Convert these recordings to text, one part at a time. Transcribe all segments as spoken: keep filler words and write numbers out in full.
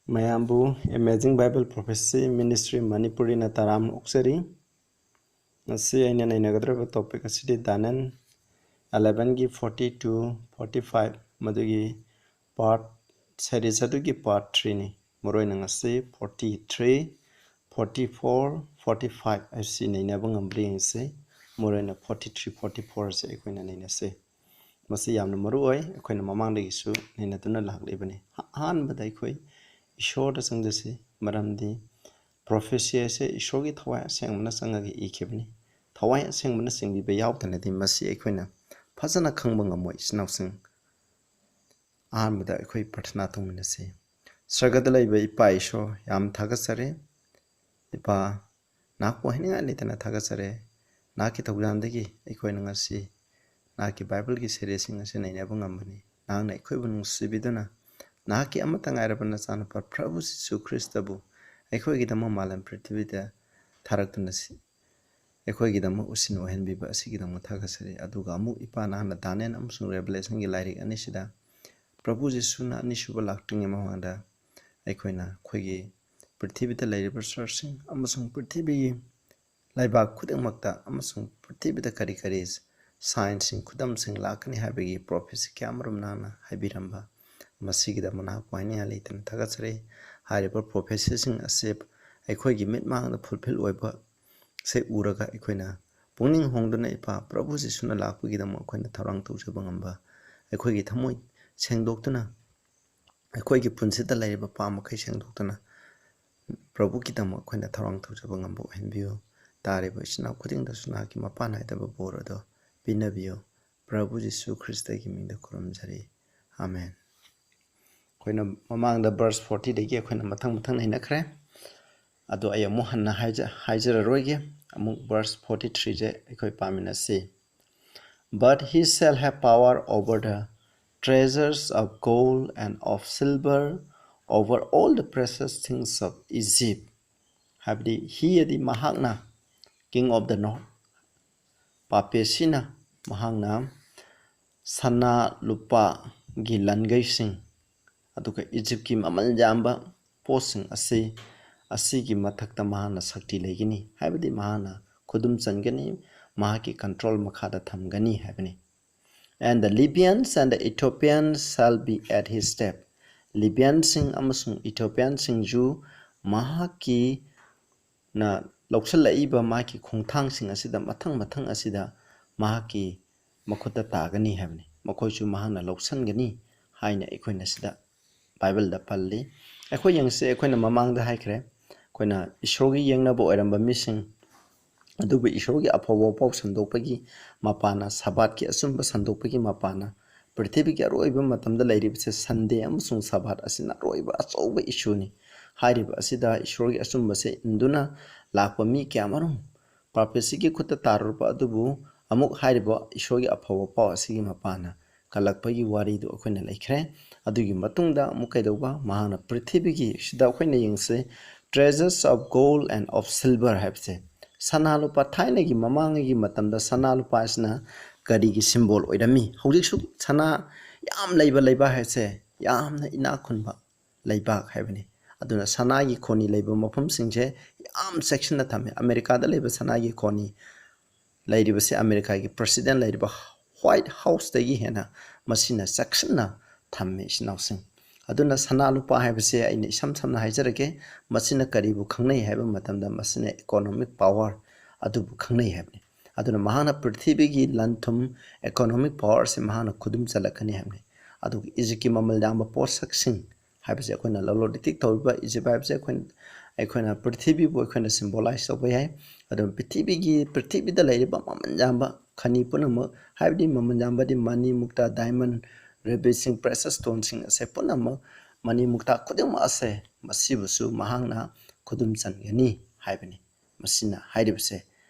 ꯃꯌꯥꯝꯕꯨ Amazing Bible Prophecy Ministry ꯃꯅꯤꯄꯨꯔꯤꯅ ꯇꯔꯥꯝꯅ ꯑꯣꯛꯆꯔꯤ꯫ ꯉꯁꯤ ꯑꯩꯅ ꯅꯩꯅꯒꯗꯧꯔꯤꯕ topic ꯑꯁꯤꯗꯤ Daniel elevenꯒꯤ forty to forty five, ꯃꯗꯨꯒꯤ part, series ꯑꯗꯨꯒꯤ part threeꯅꯤ꯫ ꯃꯔꯨꯑꯣꯏꯅ ꯉꯁꯤ forty three, forty four, forty five ꯑꯁꯤ ꯅꯩꯅꯕ ꯉꯝꯕ꯭ꯔꯥ ꯌꯦꯡꯁꯤ꯫ ꯃꯔꯨꯑꯣꯏꯅ forty three, forty four ꯑꯁꯤ ꯑꯩꯈꯣꯏꯅ ꯅꯩꯅꯁꯤ꯫ ꯃꯁꯤ ꯌꯥꯝꯅ ꯃꯔꯨ ꯑꯣꯏ, ꯑꯩꯈꯣꯏꯅ ꯃꯃꯥꯡꯗꯒꯤꯁꯨ ꯅꯩꯅꯗꯨꯅ ꯂꯥꯛꯂꯤꯕꯅꯤ꯫ ꯑꯍꯥꯟꯕꯗ ꯑꯩꯈꯣꯏ ꯏꯁꯣꯔꯗ ꯆꯪꯖꯁꯤ, ꯃꯔꯝꯗꯤ prophecy ꯑꯁꯦ ꯏꯁꯣꯔꯒꯤ ꯊꯋꯥꯏ ꯑꯁꯦꯡꯕꯅ ꯆꯪꯉꯒ ꯏꯈꯤꯕꯅꯤ꯫ ꯊꯋꯥꯏ ꯑꯁꯦꯡꯕꯅ ꯆꯤꯡꯕꯤꯕ ꯌꯥꯎꯗꯅꯗꯤ ꯃꯁꯤ ꯑꯩꯈꯣꯏꯅ ꯐꯖꯅ ꯈꯪꯕ ꯉꯝꯃꯣꯏ, ꯏꯆꯤꯟ ꯏꯅꯥꯎꯁꯤꯡ꯫ ꯑꯍꯥꯟꯕꯗ ꯑꯩꯈꯣꯏ ꯄ꯭ꯔꯊꯅꯥ ꯇꯧꯃꯤꯟꯅꯁꯤ꯫ ꯁꯔꯒꯗ ꯂꯩꯕ ꯏꯄꯥ ꯏꯁꯣꯔ, ꯌꯥꯝ ꯊꯥꯒꯠꯆꯔꯤ꯫ ꯏꯄꯥ, ꯅꯍꯥꯛꯄꯨ ꯍꯥꯏꯅꯤꯡꯉꯥꯏ ꯂꯩꯇꯅ ꯊꯥꯒꯠꯆꯔꯤ꯫ ꯅꯍꯥꯛꯀꯤ ꯊꯧꯖꯥꯜꯗꯒꯤ ꯑꯩꯈꯣꯏꯅ ꯉꯁꯤ ꯅꯍꯥꯛꯀꯤ ꯕꯥꯏꯕꯜꯒꯤ seriesꯁꯤꯡ ꯑꯁꯤ ꯅꯩꯅꯕ ꯉꯝꯕꯅꯤ꯫ ꯅꯍꯥꯛꯅ ꯑꯩꯈꯣꯏꯕꯨ ꯅꯨꯡꯁꯤꯕꯤꯗꯨꯅ ꯅꯍꯥꯛꯀꯤ ꯑꯃꯠꯇ ꯉꯥꯏꯔꯕ ꯅꯆꯥꯅꯨꯄꯥ ꯄ꯭ꯔꯚꯨ ꯖꯤꯁꯨ ꯈ꯭ꯔꯤꯁꯇꯕꯨ ꯑꯩꯈꯣꯏꯒꯤꯗꯃꯛ ꯃꯥꯂꯦꯝ ꯄ꯭ꯔꯤꯊꯤꯕꯤꯗ ꯊꯥꯔꯛꯇꯨꯅ ꯁꯤ-, ꯑꯩꯈꯣꯏꯒꯤꯗꯃꯛ ꯎꯁꯤꯟ ꯑꯣꯏꯍꯟꯕꯤꯕ ꯑꯁꯤꯒꯤꯗꯃꯛ ꯊꯥꯒꯠꯆꯔꯤ꯫ ꯑꯗꯨꯒ ꯑꯃꯨꯛ ꯏꯄꯥ, ꯅꯍꯥꯛꯅ ꯗꯥꯅꯤꯌꯦꯜ ꯑꯃꯁꯨꯡ ꯔꯦꯚꯦꯂꯦꯁꯟꯒꯤ ꯂꯥꯏꯔꯤꯛ ꯑꯅꯤꯁꯤꯗ ꯄ꯭ꯔꯚꯨ ꯖꯤꯁꯨꯅ ꯑꯅꯤꯁꯨꯕ ꯂꯥꯛꯇ꯭ꯔꯤꯉꯩ ꯃꯃꯥꯡꯗ ꯑꯩꯈꯣꯏꯅ ꯑꯩꯈꯣꯏꯒꯤ ꯄ꯭ꯔꯤꯊꯤꯕꯤꯗ ꯂꯩꯔꯤꯕ ꯆꯔꯆꯁꯤꯡ ꯑꯃꯁꯨꯡ ꯄ꯭ꯔꯤꯊꯤꯕꯤꯒꯤ ꯂꯩꯕꯥꯛ ꯈꯨꯗꯤꯡꯃꯛꯇ ꯑꯃꯁꯨꯡ ꯄ꯭ꯔꯤꯊꯤꯕꯤꯗ ꯀꯔꯤ ꯀꯔꯤ signsꯁꯤꯡ, ꯈꯨꯗꯝꯁꯤꯡ ꯂꯥꯛꯀꯅꯤ ꯍꯥꯏꯕꯒꯤ prophecy ꯀꯌꯥ ꯑꯃꯔꯣꯝ ꯅꯍꯥꯛꯅ ꯍꯥꯏꯕꯤꯔꯝꯕ, ꯃꯁꯤꯒꯤꯗꯃꯛ ꯅꯍꯥꯛꯄꯨ ꯍꯥꯏꯅꯤꯡꯉꯥꯏ ꯂꯩꯇꯅ ꯊꯥꯒꯠꯆꯔꯤ꯫ ꯍꯥꯏꯔꯤꯕ prophecyꯁꯤꯡ ꯑꯁꯤ ꯑꯩꯈꯣꯏꯒꯤ ꯃꯤꯠꯃꯥꯡꯗ fulfil ꯑꯣꯏꯕꯁꯦ ꯎꯔꯒ ꯑꯩꯈꯣꯏꯅ ꯄꯨꯛꯅꯤꯡ ꯍꯣꯡꯗꯨꯅ ꯏꯄꯥ ꯄ꯭ꯔꯚꯨ ꯖꯤꯁꯨꯅ ꯂꯥꯛꯄꯒꯤꯗꯃꯛ ꯑꯩꯈꯣꯏꯅ ꯊꯧꯔꯥꯡ ꯇꯧꯖꯕ ꯉꯝꯕ, ꯑꯩꯈꯣꯏꯒꯤ ꯊꯃꯣꯏ ꯁꯦꯡꯗꯣꯛꯇꯨꯅ, ꯑꯩꯈꯣꯏꯒꯤ ꯄꯨꯟꯁꯤꯗ ꯂꯩꯔꯤꯕ ꯄꯥꯞ ꯃꯈꯩ ꯁꯦꯡꯗꯣꯛꯇꯨꯅ ꯄ꯭ꯔꯚꯨꯒꯤꯗꯃꯛ ꯑꯩꯈꯣꯏꯅ ꯊꯧꯔꯥꯡ ꯇꯧꯖꯕ ꯉꯝꯕ ꯑꯣꯏꯍꯟꯕꯤꯌꯨ꯫ ꯇꯥꯔꯤꯕ ꯏꯆꯤꯟ ꯏꯅꯥꯎ ꯈꯨꯗꯤꯡꯗꯁꯨ ꯅꯍꯥꯛꯀꯤ ꯃꯄꯥꯟ ꯅꯥꯏꯗꯕ ꯕꯣꯔ ꯑꯗꯨ ꯄꯤꯅꯕꯤꯌꯨ꯫ ꯄ꯭ꯔꯚꯨ ꯖꯤꯁꯨ ꯈ꯭ꯔꯤꯁꯇꯒꯤ ꯃꯤꯡꯗ ꯈꯨꯔꯨꯝꯖꯔꯤ꯫ ꯑꯥꯃꯦꯟ꯫ ꯑꯩꯈꯣꯏꯅ ꯃꯃꯥꯡꯗ verse fortyꯗꯒꯤ ꯑꯩꯈꯣꯏꯅ ꯃꯊꯪ ꯃꯊꯪ ꯅꯩꯅꯈ꯭ꯔꯦ꯫ ꯑꯗꯣ ꯑꯩ ꯑꯃꯨꯛ ꯍꯟꯅ ꯍꯥꯏꯖ-, ꯍꯥꯏꯖꯔꯔꯣꯏꯒꯦ꯫ ꯑꯃꯨꯛ verse forty threeꯁꯦ ꯑꯩꯈꯣꯏ ꯄꯥꯃꯤꯟꯅꯁꯤ꯫ But he shall have power over the treasures of gold and of silver, over all the precious things of Egypt. ꯍꯥꯏꯕꯗꯤ he ꯑꯗꯤ ꯃꯍꯥꯛꯅ, king of the north, ꯄꯥꯄꯦꯁꯤꯅ ꯃꯍꯥꯛꯅ ꯁꯅꯥ ꯂꯨꯄꯥꯒꯤ ꯂꯟꯒꯩꯁꯤꯡ, ꯑꯗꯨꯒ ꯏꯖꯤꯞꯀꯤ ꯃꯃꯜ ꯌꯥꯝꯕ ꯄꯣꯠꯁꯤꯡ ꯑꯁꯤ, ꯑꯁꯤꯒꯤ ꯃꯊꯛꯇ ꯃꯍꯥꯛꯅ ꯁꯛꯇꯤ ꯂꯩꯒꯅꯤ, ꯍꯥꯏꯕꯗꯤ ꯃꯍꯥꯛꯅ ꯈꯨꯗꯨꯝ ꯆꯟꯒꯅꯤ, ꯃꯍꯥꯛꯀꯤ control ꯃꯈꯥꯗ ꯊꯝꯒꯅꯤ ꯍꯥꯏꯕꯅꯤ꯫ And the Libyans and the Ethiopians shall be at his step. ꯂꯤꯕꯤꯌꯟꯁꯤꯡ ꯑꯃꯁꯨꯡ ꯏꯊꯤꯌꯣꯄꯤꯌꯟꯁꯤꯡꯁꯨ ꯃꯍꯥꯛꯀꯤ ꯅ ꯂꯧꯁꯤꯜꯂꯛꯏꯕ ꯃꯍꯥꯛꯀꯤ ꯈꯣꯡꯊꯥꯡꯁꯤꯡ ꯑꯁꯤꯗ, ꯃꯊꯪ ꯃꯊꯪ ꯑꯁꯤꯗ ꯃꯍꯥꯛꯀꯤ ꯃꯈꯨꯠꯇ ꯇꯥꯒꯅꯤ ꯍꯥꯏꯕꯅꯤ꯫ ꯃꯈꯣꯏꯁꯨ ꯃꯍꯥꯛꯅ ꯂꯧꯁꯤꯟꯒꯅꯤ ꯍꯥꯏꯅ ꯑꯩꯈꯣꯏꯅ ꯁꯤꯗ ꯕꯥꯏꯕꯜꯗ ꯄꯜꯂꯤ꯫ ꯑꯩꯈꯣꯏ ꯌꯦꯡꯁꯤ, ꯑꯩꯈꯣꯏꯅ ꯃꯃꯥꯡꯗ ꯍꯥꯏꯈ꯭ꯔꯦ, ꯑꯩꯈꯣꯏꯅ ꯏꯁꯣꯔꯒꯤ ꯌꯦꯡꯅꯕ ꯑꯣꯏꯔꯝꯕ ꯃꯤꯁꯤꯡ, ꯑꯗꯨꯕꯨ ꯏꯁꯣꯔꯒꯤ ꯑꯐꯕ ꯄꯥꯎ ꯁꯟꯗꯣꯛꯄꯒꯤ ꯃꯄꯥꯟꯅ, ꯁꯕꯥꯠꯀꯤ ꯑꯆꯨꯝꯕ ꯁꯟꯗꯣꯛꯄꯒꯤ ꯃꯄꯥꯟꯅ, ꯄ꯭ꯔꯤꯊꯤꯕꯤꯒꯤ ꯑꯔꯣꯏꯕ ꯃꯇꯝꯗ ꯂꯩꯔꯤꯕꯁꯦ ꯁꯟꯗꯦ ꯑꯃꯁꯨꯡ ꯁꯕꯥꯠ ꯑꯁꯤꯅ ꯑꯔꯣꯏꯕ ꯑꯆꯧꯕ ꯏꯁꯨꯅꯤ꯫ ꯍꯥꯏꯔꯤꯕ ꯑꯁꯤꯗ ꯏꯁꯣꯔꯒꯤ ꯑꯆꯨꯝꯕꯁꯦ ꯏꯟꯗꯨꯅ ꯂꯥꯛꯄ ꯃꯤ ꯀꯌꯥꯃꯔꯨꯝ ꯄ꯭ꯔꯣꯐꯦꯁꯤꯒꯤ ꯈꯨꯠꯇ ꯇꯥꯔꯨꯔꯕ ꯑꯗꯨꯕꯨ ꯑꯃꯨꯛ ꯍꯥꯏꯔꯤꯕ ꯏꯁꯣꯔꯒꯤ ꯑꯐꯕ ꯄꯥꯎ ꯑꯁꯤꯒꯤ ꯃꯄꯥꯟꯅ ꯀꯜꯂꯛꯄꯒꯤ ꯋꯥꯔꯤꯗꯨ ꯑꯩꯈꯣꯏꯅ ꯂꯩꯈ꯭ꯔꯦ꯫ ꯑꯗꯨꯒꯤ ꯃꯇꯨꯡꯗ ꯑꯃꯨꯛ ꯀꯩꯗꯧꯕ? ꯃꯍꯥꯛꯅ ꯄ꯭ꯔꯤꯊꯤꯕꯤꯒꯤ, ꯁꯤꯗ ꯑꯩꯈꯣꯏꯅ ꯌꯦꯡꯁꯤ, treasures of gold and of silver ꯍꯥꯏꯕꯁꯦ, ꯁꯅꯥ ꯂꯨꯄꯥ, ꯊꯥꯏꯅꯒꯤ ꯃꯃꯥꯡꯉꯩꯒꯤ ꯃꯇꯝꯗ ꯁꯅꯥ ꯂꯨꯄꯥ ꯑꯁꯤꯅ ꯀꯔꯤꯒꯤ symbol ꯑꯣꯏꯔꯝꯃꯤ? ꯍꯧꯖꯤꯛꯁꯨ ꯁꯅꯥ ꯌꯥꯝ ꯂꯩꯕ ꯂꯩꯕꯥꯛ ꯍꯥꯏꯁꯦ ꯌꯥꯝꯅ ꯏꯅꯥꯛ ꯈꯨꯟꯕ ꯂꯩꯕꯥꯛ ꯍꯥꯏꯕꯅꯤ꯫ ꯑꯗꯨꯅ ꯁꯅꯥꯒꯤ ꯈꯣꯅꯤ ꯂꯩꯕ ꯃꯐꯝꯁꯤꯡꯁꯦ ꯌꯥꯝ ꯆꯦꯛꯁꯤꯟꯅ ꯊꯝꯃꯤ꯫ ꯑꯃꯦꯔꯤꯀꯥꯗ ꯂꯩꯕ ꯁꯅꯥꯒꯤ ꯈꯣꯅꯤ ꯂꯩꯔꯤꯕꯁꯦ ꯑꯃꯦꯔꯤꯀꯥꯒꯤ president ꯂꯩꯔꯤꯕ White Houseꯇꯒꯤ ꯍꯦꯟꯅ ꯃꯁꯤꯅ ꯆꯦꯛꯁꯤꯟꯅ ꯊꯝꯃꯤ, ꯏꯆꯤꯟ ꯏꯅꯥꯎꯁꯤꯡ꯫ ꯑꯗꯨꯅ ꯁꯅꯥ ꯂꯨꯄꯥ ꯍꯥꯏꯕꯁꯦ ꯑꯩꯅ ꯏꯁꯝ ꯁꯝꯅ ꯍꯥꯏꯖꯔꯒꯦ, ꯃꯁꯤꯅ ꯀꯔꯤꯕꯨ ꯈꯪꯅꯩ ꯍꯥꯏꯕ ꯃꯇꯝꯗ ꯃꯁꯤꯅ economic power ꯑꯗꯨꯕꯨ ꯈꯪꯅꯩ ꯍꯥꯏꯕꯅꯤ꯫ ꯑꯗꯨꯅ ꯃꯍꯥꯛꯅ ꯄ꯭ꯔꯤꯊꯤꯕꯤꯒꯤ ꯂꯟ ꯊꯨꯝ, economic power ꯑꯁꯤ ꯃꯍꯥꯛꯅ ꯈꯨꯗꯨꯝ ꯆꯜꯂꯛꯀꯅꯤ ꯍꯥꯏꯕꯅꯤ꯫ ꯑꯗꯨꯒ ꯏꯖꯤꯞꯀꯤ ꯃꯃꯜ ꯌꯥꯝꯕ ꯄꯣꯠꯁꯛꯁꯤꯡ ꯍꯥꯏꯕꯁꯦ ꯑꯩꯈꯣꯏꯅ ꯂꯂꯣꯟ ꯏꯇꯤꯛ ꯇꯧꯔꯤꯕ ꯏꯖꯤꯞ ꯍꯥꯏꯕꯁꯦ ꯑꯩꯈꯣꯏꯅ, ꯑꯩꯈꯣꯏꯅ ꯄ꯭ꯔꯤꯊꯤꯕꯤꯕꯨ ꯑꯩꯈꯣꯏꯅ symbolize ꯇꯧꯕ ꯌꯥꯏ꯫ ꯑꯗꯨꯅ ꯄ꯭ꯔꯤꯊꯤꯕꯤꯒꯤ, ꯄ꯭ꯔꯤꯊꯤꯕꯤꯗ ꯂꯩꯔꯤꯕ ꯃꯃꯜ ꯌꯥꯝꯕ ꯈꯅꯤ ꯄꯨꯝꯅꯃꯛ, ꯍꯥꯏꯕꯗꯤ ꯃꯃꯜ ꯌꯥꯝꯕꯗꯤ ꯃꯅꯤ, ꯃꯨꯛꯇꯥ, diamond, rubyꯁꯤꯡ, precious stoneꯁꯤꯡ ꯑꯁꯦ ꯄꯨꯝꯅꯃꯛ, ꯃꯅꯤ, ꯃꯨꯛꯇꯥ ꯈꯨꯗꯤꯡꯃꯛ ꯑꯁꯦ ꯃꯁꯤꯕꯨꯁꯨ ꯃꯍꯥꯛꯅ ꯈꯨꯗꯨꯝ ꯆꯟꯒꯅꯤ ꯍꯥꯏꯕꯅꯤ꯫ ꯃꯁꯤꯅ ꯍꯥꯏꯔꯤꯕꯁꯦ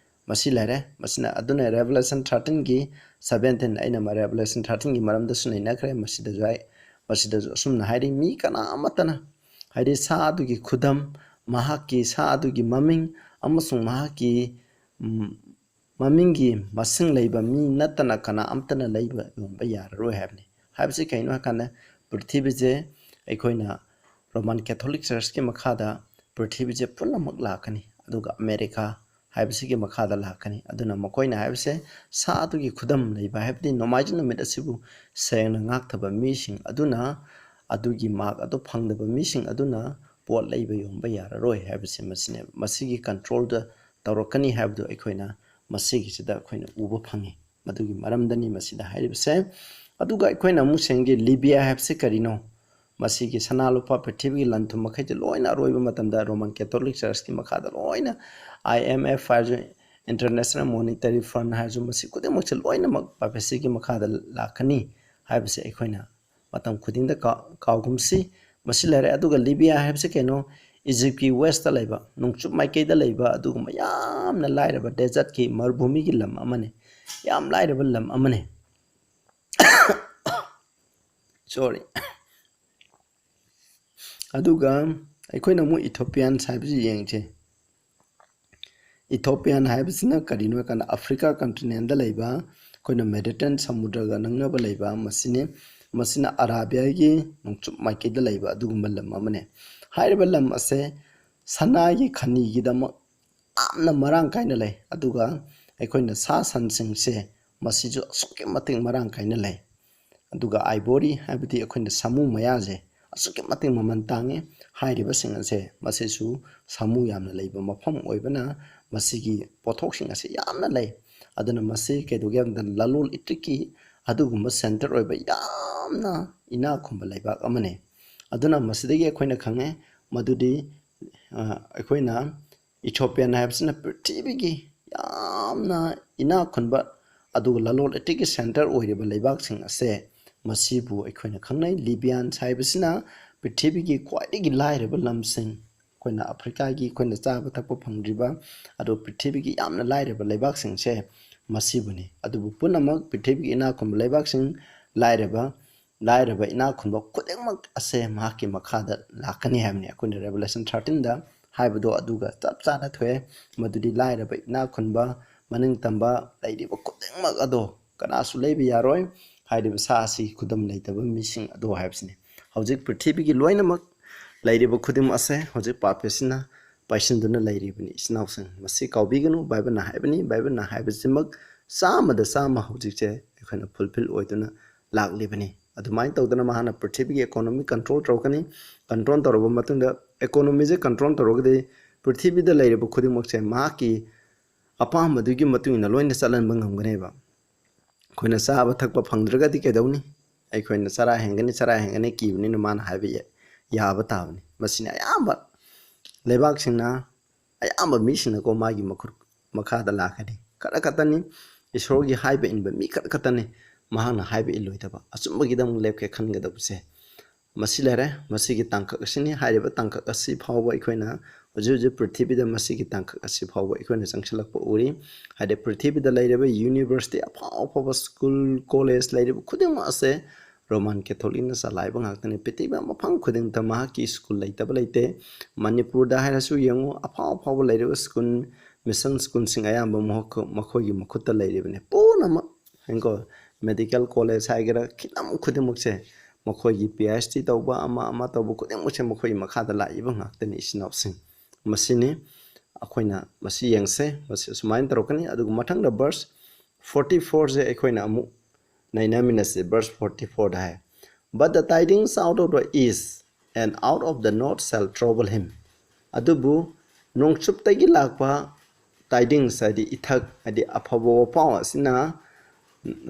ꯃꯁꯤ ꯂꯩꯔꯦ꯫ ꯃꯁꯤꯅ, ꯑꯗꯨꯅ Revelation thirteenꯒꯤ seventeen, ꯑꯩꯅ ꯃ-, Revelation thirteenꯒꯤ ꯃꯔꯝꯗꯁꯨ ꯅꯩꯅꯈ꯭ꯔꯦ꯫ ꯃꯁꯤꯗꯁꯨ ꯍꯥꯏ, ꯃꯁꯤꯗꯁꯨ ꯑꯁꯨꯝꯅ ꯍꯥꯏꯔꯤ, "ꯃꯤ ꯀꯅꯥ ꯑꯃꯠꯇꯅ", ꯍꯥꯏꯗꯤ ꯁꯥ ꯑꯗꯨꯒꯤ ꯈꯨꯗꯝ, ꯃꯍꯥꯛꯀꯤ, ꯁꯥ ꯑꯗꯨꯒꯤ ꯃꯃꯤꯡ ꯑꯃꯁꯨꯡ ꯃꯍꯥꯛꯀꯤ, ꯎꯝ, ꯃꯃꯤꯡꯒꯤ ꯃꯁꯤꯡ ꯂꯩꯕ ꯃꯤ ꯅꯠꯇꯅ ꯀꯅꯥ ꯑꯃꯠꯇꯅ ꯂꯩꯕ ꯌꯣꯟꯕ ꯌꯥꯔꯔꯣꯏ ꯍꯥꯏꯕꯅꯤ꯫ ꯍꯥꯏꯕꯁꯤ ꯀꯩꯅꯣ ꯍꯥꯏꯀꯥꯟꯗ, ꯄ꯭ꯔꯤꯊꯤꯕꯤꯁꯦ ꯑꯩꯈꯣꯏꯅ Roman Catholic Churchꯀꯤ ꯃꯈꯥꯗ ꯄ꯭ꯔꯤꯊꯤꯕꯤꯁꯦ ꯄꯨꯝꯅꯃꯛ ꯂꯥꯛꯀꯅꯤ, ꯑꯗꯨꯒ ꯑꯃꯦꯔꯤꯀꯥ ꯍꯥꯏꯕꯁꯤꯒꯤ ꯃꯈꯥꯗ ꯂꯥꯛꯀꯅꯤ꯫ ꯑꯗꯨꯅ ꯃꯈꯣꯏꯅ ꯍꯥꯏꯕꯁꯦ ꯁꯥ ꯑꯗꯨꯒꯤ ꯈꯨꯗꯝ ꯂꯩꯕ, ꯍꯥꯏꯕꯗꯤ ꯅꯣꯡꯃꯥꯏꯖꯤꯡ ꯅꯨꯃꯤꯠ ꯑꯁꯤꯕꯨ ꯁꯦꯡꯅ ꯉꯥꯛꯇꯕ ꯃꯤꯁꯤꯡ ꯑꯗꯨꯅ, ꯑꯗꯨꯒꯤ ꯃꯥꯔꯛ ꯑꯗꯨ ꯐꯪꯗꯕ ꯃꯤꯁꯤꯡ ꯑꯗꯨꯅ ꯄꯣꯠ ꯂꯩꯕ ꯌꯣꯟꯕ ꯌꯥꯔꯔꯣꯏ ꯍꯥꯏꯕꯁꯤ ꯃꯁꯤꯅꯦꯕ꯫ ꯃꯁꯤꯒꯤ ꯀꯟꯇ꯭ꯔꯣꯜꯗ ꯇꯧꯔꯛꯀꯅꯤ ꯍꯥꯏꯕꯗꯨ ꯑꯩꯈꯣꯏꯅ ꯃꯁꯤꯒꯤꯁꯤꯗ ꯑꯩꯈꯣꯏꯅ ꯎꯕ ꯐꯪꯉꯤ꯫ ꯃꯗꯨꯒꯤ ꯃꯔꯝꯗꯅꯤ ꯃꯁꯤꯗ ꯍꯥꯏꯔꯤꯕꯁꯦ꯫ ꯑꯗꯨꯒ ꯑꯩꯈꯣꯏꯅ ꯑꯃꯨꯛ ꯁꯦꯡꯒꯦ, ꯂꯤꯕꯤꯌꯥ ꯍꯥꯏꯕꯁꯤ ꯀꯔꯤꯅꯣ? ꯃꯁꯤꯒꯤ ꯁꯅꯥ ꯂꯨꯄꯥ ꯄ꯭ꯔꯤꯊꯤꯕꯤꯒꯤ ꯂꯟ ꯊꯨꯝ ꯃꯈꯩꯁꯦ ꯂꯣꯏꯅ ꯑꯔꯣꯏꯕ ꯃꯇꯝꯗ ꯔꯣꯃꯟ ꯀꯦꯊꯣꯂꯤꯛ ꯆꯔꯆꯀꯤ ꯃꯈꯥꯗ ꯂꯣꯏꯅ, I M F ꯍꯥꯏꯔꯁꯨ, International Monetary Fund ꯍꯥꯏꯔꯁꯨ, ꯃꯁꯤ ꯈꯨꯗꯤꯡꯃꯛꯁꯦ ꯂꯣꯏꯅꯃꯛ ꯄꯥꯄꯦꯁꯤꯒꯤ ꯃꯈꯥꯗ ꯂꯥꯛꯀꯅꯤ ꯍꯥꯏꯕꯁꯦ ꯑꯩꯈꯣꯏꯅ ꯃꯇꯝ ꯈꯨꯗꯤꯡꯗ ꯀꯥꯎ-, ꯀꯥꯎꯒꯨꯝꯁꯤ꯫ ꯃꯁꯤ ꯂꯩꯔꯦ꯫ ꯑꯗꯨꯒ ꯂꯤꯕꯤꯌꯥ ꯍꯥꯏꯕꯁꯤ ꯀꯩꯅꯣ? ꯏꯖꯤꯞꯀꯤ west ꯂꯩꯕ, ꯅꯣꯡꯆꯨꯞ ꯃꯥꯏꯀꯩꯗ ꯂꯩꯕ ꯑꯗꯨꯒꯨꯝꯕ ꯌꯥꯝꯅ ꯂꯥꯏꯔꯕ, desertꯀꯤ, ꯃꯔꯨꯚꯨꯃꯤꯒꯤ ꯂꯝ ꯑꯃꯅꯤ꯫ ꯌꯥꯝ ꯂꯥꯏꯔꯕ ꯂꯝ ꯑꯃꯅꯤ꯫ Sorry꯫ ꯑꯗꯨꯒ ꯑꯩꯈꯣꯏꯅ ꯑꯃꯨꯛ Ethiopians ꯍꯥꯏꯕꯁꯤ ꯌꯦꯡꯁꯦ꯫ Ethiopian ꯍꯥꯏꯕꯁꯤꯅ ꯀꯔꯤꯅꯣ ꯍꯥꯏ ꯀꯥꯟꯗ, Africa continentꯗ ꯂꯩꯕ, ꯑꯩꯈꯣꯏꯅ Mediterranean ꯁꯃꯨꯗ꯭ꯔꯒ ꯅꯛꯅꯕ ꯂꯩꯕ ꯃꯁꯤꯅꯤ꯫ ꯃꯁꯤꯅ ꯑꯔꯥꯕꯤꯌꯥꯒꯤ ꯅꯣꯡꯆꯨꯞ ꯃꯥꯏꯀꯩꯗ ꯂꯩꯕ ꯑꯗꯨꯒꯨꯝꯕ ꯂꯝ ꯑꯃꯅꯤ꯫ ꯍꯥꯏꯔꯤꯕ ꯂꯝ ꯑꯁꯦ ꯁꯅꯥꯒꯤ ꯈꯅꯤꯒꯤꯗꯃꯛ ꯌꯥꯝꯅ ꯃꯔꯥꯡ ꯀꯥꯏꯅ ꯂꯩ꯫ ꯑꯗꯨꯒ ꯑꯩꯈꯣꯏꯅ ꯁꯥ ꯁꯟꯁꯤꯡꯁꯦ ꯃꯁꯤꯁꯨ ꯑꯁꯨꯛꯀꯤ ꯃꯇꯤꯛ ꯃꯔꯥꯡ ꯀꯥꯏꯅ ꯂꯩ꯫ ꯑꯗꯨꯒ ivory ꯍꯥꯏꯕꯗꯤ ꯑꯩꯈꯣꯏꯅ ꯁꯥꯃꯨ ꯃꯌꯥꯁꯦ ꯑꯁꯨꯛꯀꯤ ꯃꯇꯤꯛ ꯃꯃꯜ ꯇꯥꯡꯉꯤ꯫ ꯍꯥꯏꯔꯤꯕꯁꯤꯡ ꯑꯁꯦ ꯃꯁꯤꯁꯨ ꯁꯥꯃꯨ ꯌꯥꯝꯅ ꯂꯩꯕ ꯃꯐꯝ ꯑꯣꯏꯕꯅ ꯃꯁꯤꯒꯤ ꯄꯣꯠꯊꯣꯛꯁꯤꯡ ꯑꯁꯤ ꯌꯥꯝꯅ ꯂꯩ꯫ ꯑꯗꯨꯅ ꯃꯁꯤ ꯀꯩꯗꯧꯒꯦ ꯍꯥꯏꯕꯗ ꯂꯂꯣꯜ ꯏꯇꯤꯛꯀꯤ ꯑꯗꯨꯒꯨꯝꯕ center ꯑꯣꯏꯕ ꯌꯥꯝꯅ ꯏꯅꯥꯛ ꯈꯨꯟꯕ ꯂꯩꯕꯥꯛ ꯑꯃꯅꯤ꯫ ꯑꯗꯨꯅ ꯃꯁꯤꯗꯒꯤ ꯑꯩꯈꯣꯏꯅ ꯈꯪꯉꯦ ꯃꯗꯨꯗꯤ, ꯑ, ꯑꯩꯈꯣꯏꯅ Ethiopian ꯍꯥꯏꯕꯁꯤꯅ ꯄ꯭ꯔꯤꯊꯤꯕꯤꯒꯤ ꯌꯥꯝꯅ ꯏꯅꯥꯛ ꯈꯨꯟꯕ ꯑꯗꯨꯒ ꯂꯂꯣꯜ ꯏꯇꯤꯛꯀꯤ center ꯑꯣꯏꯔꯤꯕ ꯂꯩꯕꯥꯛꯁꯤꯡ ꯑꯁꯦ ꯃꯁꯤꯕꯨ ꯑꯩꯈꯣꯏꯅ ꯈꯪꯅꯩ꯫ Libyans ꯍꯥꯏꯕꯁꯤꯅ ꯄ꯭ꯔꯤꯊꯤꯕꯤꯒꯤ ꯈ꯭ꯋꯥꯏꯗꯒꯤ ꯂꯥꯏꯔꯕ ꯂꯝꯁꯤꯡ, ꯑꯩꯈꯣꯏꯅ Africaꯒꯤ ꯑꯩꯈꯣꯏꯅ ꯆꯥꯕ ꯊꯛꯄ ꯐꯪꯗ꯭ꯔꯤꯕ, ꯑꯗꯨ ꯄ꯭ꯔꯤꯊꯤꯕꯤꯒꯤ ꯌꯥꯝꯅ ꯂꯥꯏꯔꯕ ꯂꯩꯕꯥꯛꯁꯤꯡꯁꯦ ꯃꯁꯤꯕꯨꯅꯤ꯫ ꯑꯗꯨꯕꯨ ꯄꯨꯝꯅꯃꯛ ꯄ꯭ꯔꯤꯊꯤꯕꯤꯒꯤ ꯏꯅꯥꯛ ꯈꯨꯟꯕ ꯂꯩꯕꯥꯛꯁꯤꯡ, ꯂꯥꯏꯔꯕ, ꯂꯥꯏꯔꯕ ꯏꯅꯥꯛ ꯈꯨꯟꯕ ꯈꯨꯗꯤꯡꯃꯛ ꯑꯁꯦ ꯃꯍꯥꯛꯀꯤ ꯃꯈꯥꯗ ꯂꯥꯛꯀꯅꯤ ꯍꯥꯏꯕꯅꯤ꯫ ꯑꯩꯈꯣꯏꯅ Revelation thirteenꯗ ꯍꯥꯏꯕꯗꯣ ꯑꯗꯨꯒ ꯆꯞ ꯆꯥꯅ ꯊꯣꯛꯑꯦ꯫ ꯃꯗꯨꯗꯤ ꯂꯥꯏꯔꯕ ꯏꯅꯥꯛ ꯈꯨꯟꯕ ꯃꯅꯤꯡ ꯇꯝꯕ ꯂꯩꯔꯤꯕ ꯈꯨꯗꯤꯡꯃꯛ ꯑꯗꯣ ꯀꯅꯥꯁꯨ ꯂꯩꯕ ꯌꯥꯔꯣꯏ꯫ ꯍꯥꯏꯔꯤꯕ ꯁꯥ ꯑꯁꯤꯒꯤ ꯈꯨꯗꯝ ꯂꯩꯇꯕ ꯃꯤꯁꯤꯡ ꯑꯗꯣ ꯍꯥꯏꯕꯁꯤꯅꯤ꯫ ꯍꯧꯖꯤꯛ ꯄ꯭ꯔꯤꯊꯤꯕꯤꯒꯤ ꯂꯣꯏꯅꯃꯛ ꯂꯩꯔꯤꯕ ꯈꯨꯗꯤꯡꯃꯛ ꯑꯁꯦ ꯍꯧꯖꯤꯛ ꯄꯥꯞ ꯑꯁꯤꯅ ꯄꯥꯏꯁꯤꯟꯗꯨꯅ ꯂꯩꯔꯤꯕꯅꯤ꯫ ꯏꯆꯤꯟ ꯏꯅꯥꯎꯁꯤꯡ, ꯃꯁꯤ ꯀꯥꯎꯕꯤꯒꯅꯨ꯫ ꯕꯥꯏꯕꯜꯅ ꯍꯥꯏꯕꯅꯤ, ꯕꯥꯏꯕꯜꯅ ꯍꯥꯏꯕꯁꯤꯃꯛ ꯆꯥꯝꯃꯗ ꯆꯥꯝꯃ ꯍꯧꯖꯤꯛꯁꯦ ꯑꯩꯈꯣꯏꯅ ꯐꯨꯜꯐꯤꯜ ꯑꯣꯏꯗꯨꯅ ꯂꯥꯛꯂꯤꯕꯅꯤ꯫ ꯑꯗꯨꯃꯥꯏꯅ ꯇꯧꯗꯅ ꯃꯍꯥꯛꯅ ꯄ꯭ꯔꯤꯊꯤꯕꯤꯒꯤ ꯏꯀꯣꯅꯣꯃꯤ ꯀꯟꯇ꯭ꯔꯣꯜ ꯇꯧꯔꯛꯀꯅꯤ꯫ ꯀꯟꯇ꯭ꯔꯣꯜ ꯇꯧꯔꯕ ꯃꯇꯨꯡꯗ, ꯏꯀꯣꯅꯣꯃꯤꯁꯦ ꯀꯟꯇ꯭ꯔꯣꯜ ꯇꯧꯔꯒꯗꯤ ꯄ꯭ꯔꯤꯊꯤꯕꯤꯗ ꯂꯩꯔꯤꯕ ꯈꯨꯗꯤꯡꯃꯛꯁꯦ ꯃꯍꯥꯛꯀꯤ ꯑꯄꯥꯝꯕꯗꯨꯒꯤ ꯃꯇꯨꯡ ꯏꯟꯅ ꯂꯣꯏꯅ ꯆꯠꯍꯟꯕ ꯉꯝꯒꯅꯦꯕ꯫ ꯑꯩꯈꯣꯏꯅ ꯆꯥꯕ ꯊꯛꯄ ꯐꯪꯗ꯭ꯔꯒꯗꯤ ꯀꯩꯗꯧꯅꯤ? ꯑꯩꯈꯣꯏꯅ ꯆꯔꯥ ꯍꯦꯟꯒꯅꯤ, ꯆꯔꯥ ꯍꯦꯟꯒꯅꯤ ꯀꯤꯕꯅꯤꯅ ꯃꯥꯅ ꯍꯥꯏꯕ ꯌꯥ-, ꯌꯥꯕ ꯇꯥꯕꯅꯤ꯫ ꯃꯁꯤꯅ ꯑꯌꯥꯝꯕ ꯂꯩꯕꯥꯛꯁꯤꯡꯅ, ꯑꯌꯥꯝꯕ ꯃꯤꯁꯤꯡꯅꯀꯣ ꯃꯥꯒꯤ ꯃꯈꯨꯠ ꯃꯈꯥꯗ ꯂꯥꯛꯀꯅꯤ꯫ ꯈꯔ ꯈꯛꯇꯅꯤ, ꯏꯁꯣꯔꯒꯤ ꯍꯥꯏꯕ ꯏꯟꯕ ꯃꯤ ꯈꯔ ꯈꯛꯇꯅꯤ ꯃꯍꯥꯛꯅ ꯍꯥꯏꯕ ꯏꯜꯂꯣꯏꯗꯕ, ꯑꯆꯨꯝꯕꯒꯤꯗꯃꯛ ꯂꯦꯞꯀꯦ ꯈꯟꯒꯗꯕꯁꯦ꯫ ꯃꯁꯤ ꯂꯩꯔꯦ, ꯃꯁꯤꯒꯤ ꯇꯥꯡꯀꯛ ꯑꯁꯤꯅꯤ꯫ ꯍꯥꯏꯔꯤꯕ ꯇꯥꯡꯀꯛ ꯑꯁꯤ ꯐꯥꯎꯕ ꯑꯩꯈꯣꯏꯅ ꯍꯧꯖꯤꯛ ꯍꯧꯖꯤꯛ ꯄ꯭ꯔꯤꯊꯤꯕꯤꯗ ꯃꯁꯤꯒꯤ ꯇꯥꯡꯀꯛ ꯑꯁꯤ ꯐꯥꯎꯕ ꯑꯩꯈꯣꯏꯅ ꯆꯪꯁꯤꯜꯂꯛꯄ ꯎꯔꯤ꯫ ꯍꯥꯏꯗꯤ ꯄ꯭ꯔꯤꯊꯤꯕꯤꯗ ꯂꯩꯔꯤꯕ ꯌꯨꯅꯤꯚꯔꯁꯤꯇꯤ ꯑꯐꯥꯎ ꯑꯐꯥꯎꯕ ꯁ꯭ꯀꯨꯜ, ꯀꯣꯂꯦꯖ ꯂꯩꯔꯤꯕ ꯈꯨꯗꯤꯡꯃꯛ ꯑꯁꯦ ꯔꯣꯃꯥꯟ ꯀꯦꯊꯣꯂꯤꯛꯅ ꯆꯂꯥꯏꯕ ꯉꯥꯛꯇꯅꯤ꯫ ꯄ꯭ꯔꯤꯊꯤꯕꯤ ꯃꯐꯝ ꯈꯨꯗꯤꯡꯗ ꯃꯍꯥꯛꯀꯤ ꯁ꯭ꯀꯨꯜ ꯂꯩꯇꯕ ꯂꯩꯇꯦ꯫ ꯃꯅꯤꯄꯨꯔꯗ ꯍꯥꯏꯔꯁꯨ ꯌꯦꯡꯉꯨ, ꯑꯐꯥꯎ ꯑꯐꯥꯎꯕ ꯂꯩꯔꯤꯕ ꯁ꯭ꯀꯨꯜ, ꯃꯤꯁꯟ ꯁ꯭ꯀꯨꯜꯁꯤꯡ ꯑꯌꯥꯝꯕ ꯃꯍꯥꯛ-, ꯃꯈꯣꯏꯒꯤ ꯃꯈꯨꯠꯇ ꯂꯩꯔꯤꯕꯅꯤ ꯄꯨꯝꯅꯃꯛ꯫ ꯍꯦꯡꯀꯣ, ꯃꯦꯗꯤꯀꯦꯜ ꯀꯣꯂꯦꯖ ꯍꯥꯏꯒꯦꯔꯥ, ꯈꯤꯇꯪ ꯈꯨꯗꯤꯡꯃꯛꯁꯦ ꯃꯈꯣꯏꯒꯤ ꯄꯤ ꯑꯩꯆ ꯗꯤ ꯇꯧꯕ, ꯑꯃ ꯑꯃ ꯇꯧꯕ ꯈꯨꯗꯤꯡꯃꯛꯁꯦ ꯃꯈꯣꯏꯒꯤ ꯃꯈꯥꯗ ꯂꯥꯛꯏꯕ ꯉꯥꯛꯇꯅꯤ, ꯏꯆꯤꯟ ꯏꯅꯥꯎꯁꯤꯡ꯫ ꯃꯁꯤꯅꯤ ꯑꯩꯈꯣꯏꯅ ꯃꯁꯤ ꯌꯦꯡꯁꯦ, ꯃꯁꯤ ꯑꯁꯨꯃꯥꯏꯅ ꯇꯧꯔꯛꯀꯅꯤ꯫ ꯑꯗꯨꯒ ꯃꯊꯪꯗ ꯚꯔꯁ ꯐꯣꯔꯇꯤ ꯐꯣꯔꯁꯦ ꯑꯩꯈꯣꯏꯅ ꯑꯃꯨꯛ ꯅꯩꯅꯃꯤꯟꯅꯁꯦ꯫ ꯚꯔꯁ ꯐꯣꯔꯇꯤ ꯐꯣꯔꯗ ꯍꯥꯏ, "But the tidings out of the east and out of the north shall trouble him." ꯑꯗꯨꯕꯨ ꯅꯣꯡꯆꯨꯞꯇꯒꯤ ꯂꯥꯛꯄ tidings, ꯍꯥꯏꯗꯤ ꯏꯊꯛ, ꯍꯥꯏꯗꯤ ꯑꯐꯕ ꯋꯥꯄꯥꯎ ꯑꯁꯤꯅ,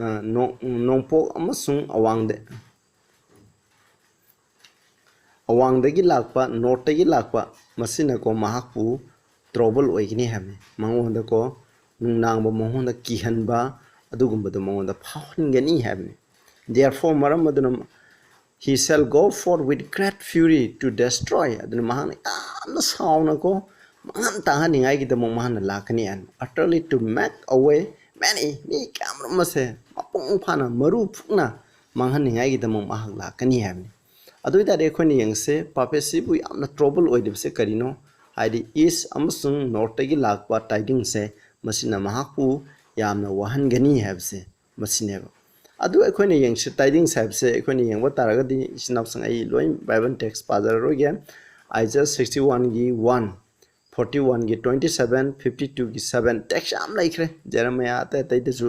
ꯑ, ꯅꯣꯡ-, ꯅꯣꯡꯄꯣꯛ ꯑꯃꯁꯨꯡ ꯑꯋꯥꯡꯗ-, ꯑꯋꯥꯡꯗꯒꯤ ꯂꯥꯛꯄ, ꯅꯣꯔꯠꯇꯒꯤ ꯂꯥꯛꯄ, ꯃꯁꯤꯅꯀꯣ ꯃꯍꯥꯛꯄꯨ ꯇ꯭ꯔꯣꯕꯜ ꯑꯣꯏꯒꯅꯤ ꯍꯥꯏꯕꯅꯤ꯫ ꯃꯉꯣꯟꯗꯀꯣ ꯅꯨꯡꯅꯥꯡꯕ, ꯃꯉꯣꯟꯗ ꯀꯤꯍꯟꯕ, ꯑꯗꯨꯒꯨꯝꯕꯗꯣ ꯃꯉꯣꯟꯗ ꯐꯥꯎꯍꯟꯒꯅꯤ ꯍꯥꯏꯕꯅꯤ꯫ Therefore, ꯃꯔꯝ ꯑꯗꯨꯅ, "He shall go forth with great fury to destroy." ꯑꯗꯨꯅ ꯃꯍꯥꯛꯅ ꯌꯥꯝꯅ ꯁꯥꯎꯅꯀꯣ, ꯃꯥꯡꯍꯟ ꯇꯥꯛꯍꯟꯅꯤꯡꯉꯥꯏꯒꯤꯗꯃꯛ ꯃꯍꯥꯛꯅ ꯂꯥꯛꯀꯅꯤ ꯍꯥꯏꯅ꯫ "Utterly to make away many." ꯃꯤ ꯀꯌꯥꯃꯔꯨꯝ ꯑꯁꯦ ꯃꯄꯨꯡ ꯐꯥꯅ, ꯃꯔꯨ ꯐꯨꯛꯅ ꯃꯥꯡꯍꯟꯅꯤꯡꯉꯥꯏꯒꯤꯗꯃꯛ ꯃꯍꯥꯛ ꯂꯥꯛꯀꯅꯤ ꯍꯥꯏꯕꯅꯤ꯫ ꯑꯗꯨ ꯑꯣꯏ ꯇꯥꯔꯗꯤ ꯑꯩꯈꯣꯏꯅ ꯌꯦꯡꯁꯦ, ꯄꯥꯄꯦꯁꯤꯕꯨ ꯌꯥꯝꯅ ꯇ꯭ꯔꯣꯕꯜ ꯑꯣꯏꯔꯤꯕꯁꯦ ꯀꯔꯤꯅꯣ? ꯍꯥꯏꯗꯤ ꯏꯁ ꯑꯃꯁꯨꯡ ꯅꯣꯔꯠꯇꯒꯤ ꯂꯥꯛꯄ tidings ꯁꯦ, ꯃꯁꯤꯅ ꯃꯍꯥꯛꯄꯨ ꯌꯥꯝꯅ ꯋꯥꯍꯟꯒꯅꯤ ꯍꯥꯏꯕꯁꯦ ꯃꯁꯤꯅꯦꯕ꯫ ꯑꯗꯨ ꯑꯩꯈꯣꯏꯅ ꯌꯦꯡꯁꯤ, tidings ꯍꯥꯏꯕꯁꯦ ꯑꯩꯈꯣꯏꯅ ꯌꯦꯡꯕ ꯇꯥꯔꯒꯗꯤ, ꯏꯆꯤꯟ ꯏꯅꯥꯎꯁꯤꯡ, ꯑꯩ ꯂꯣꯏ Bible text ꯄꯥꯖꯔꯔꯣꯏꯒꯦ꯫ Isaiah sixty one ꯒꯤ one, forty one ꯒꯤ twenty seven, fifty two ꯒꯤ seven, text ꯌꯥꯝ ꯂꯩꯈ꯭ꯔꯦ꯫ Jeremiah ꯑꯇꯩ ꯑꯇꯩꯗꯁꯨ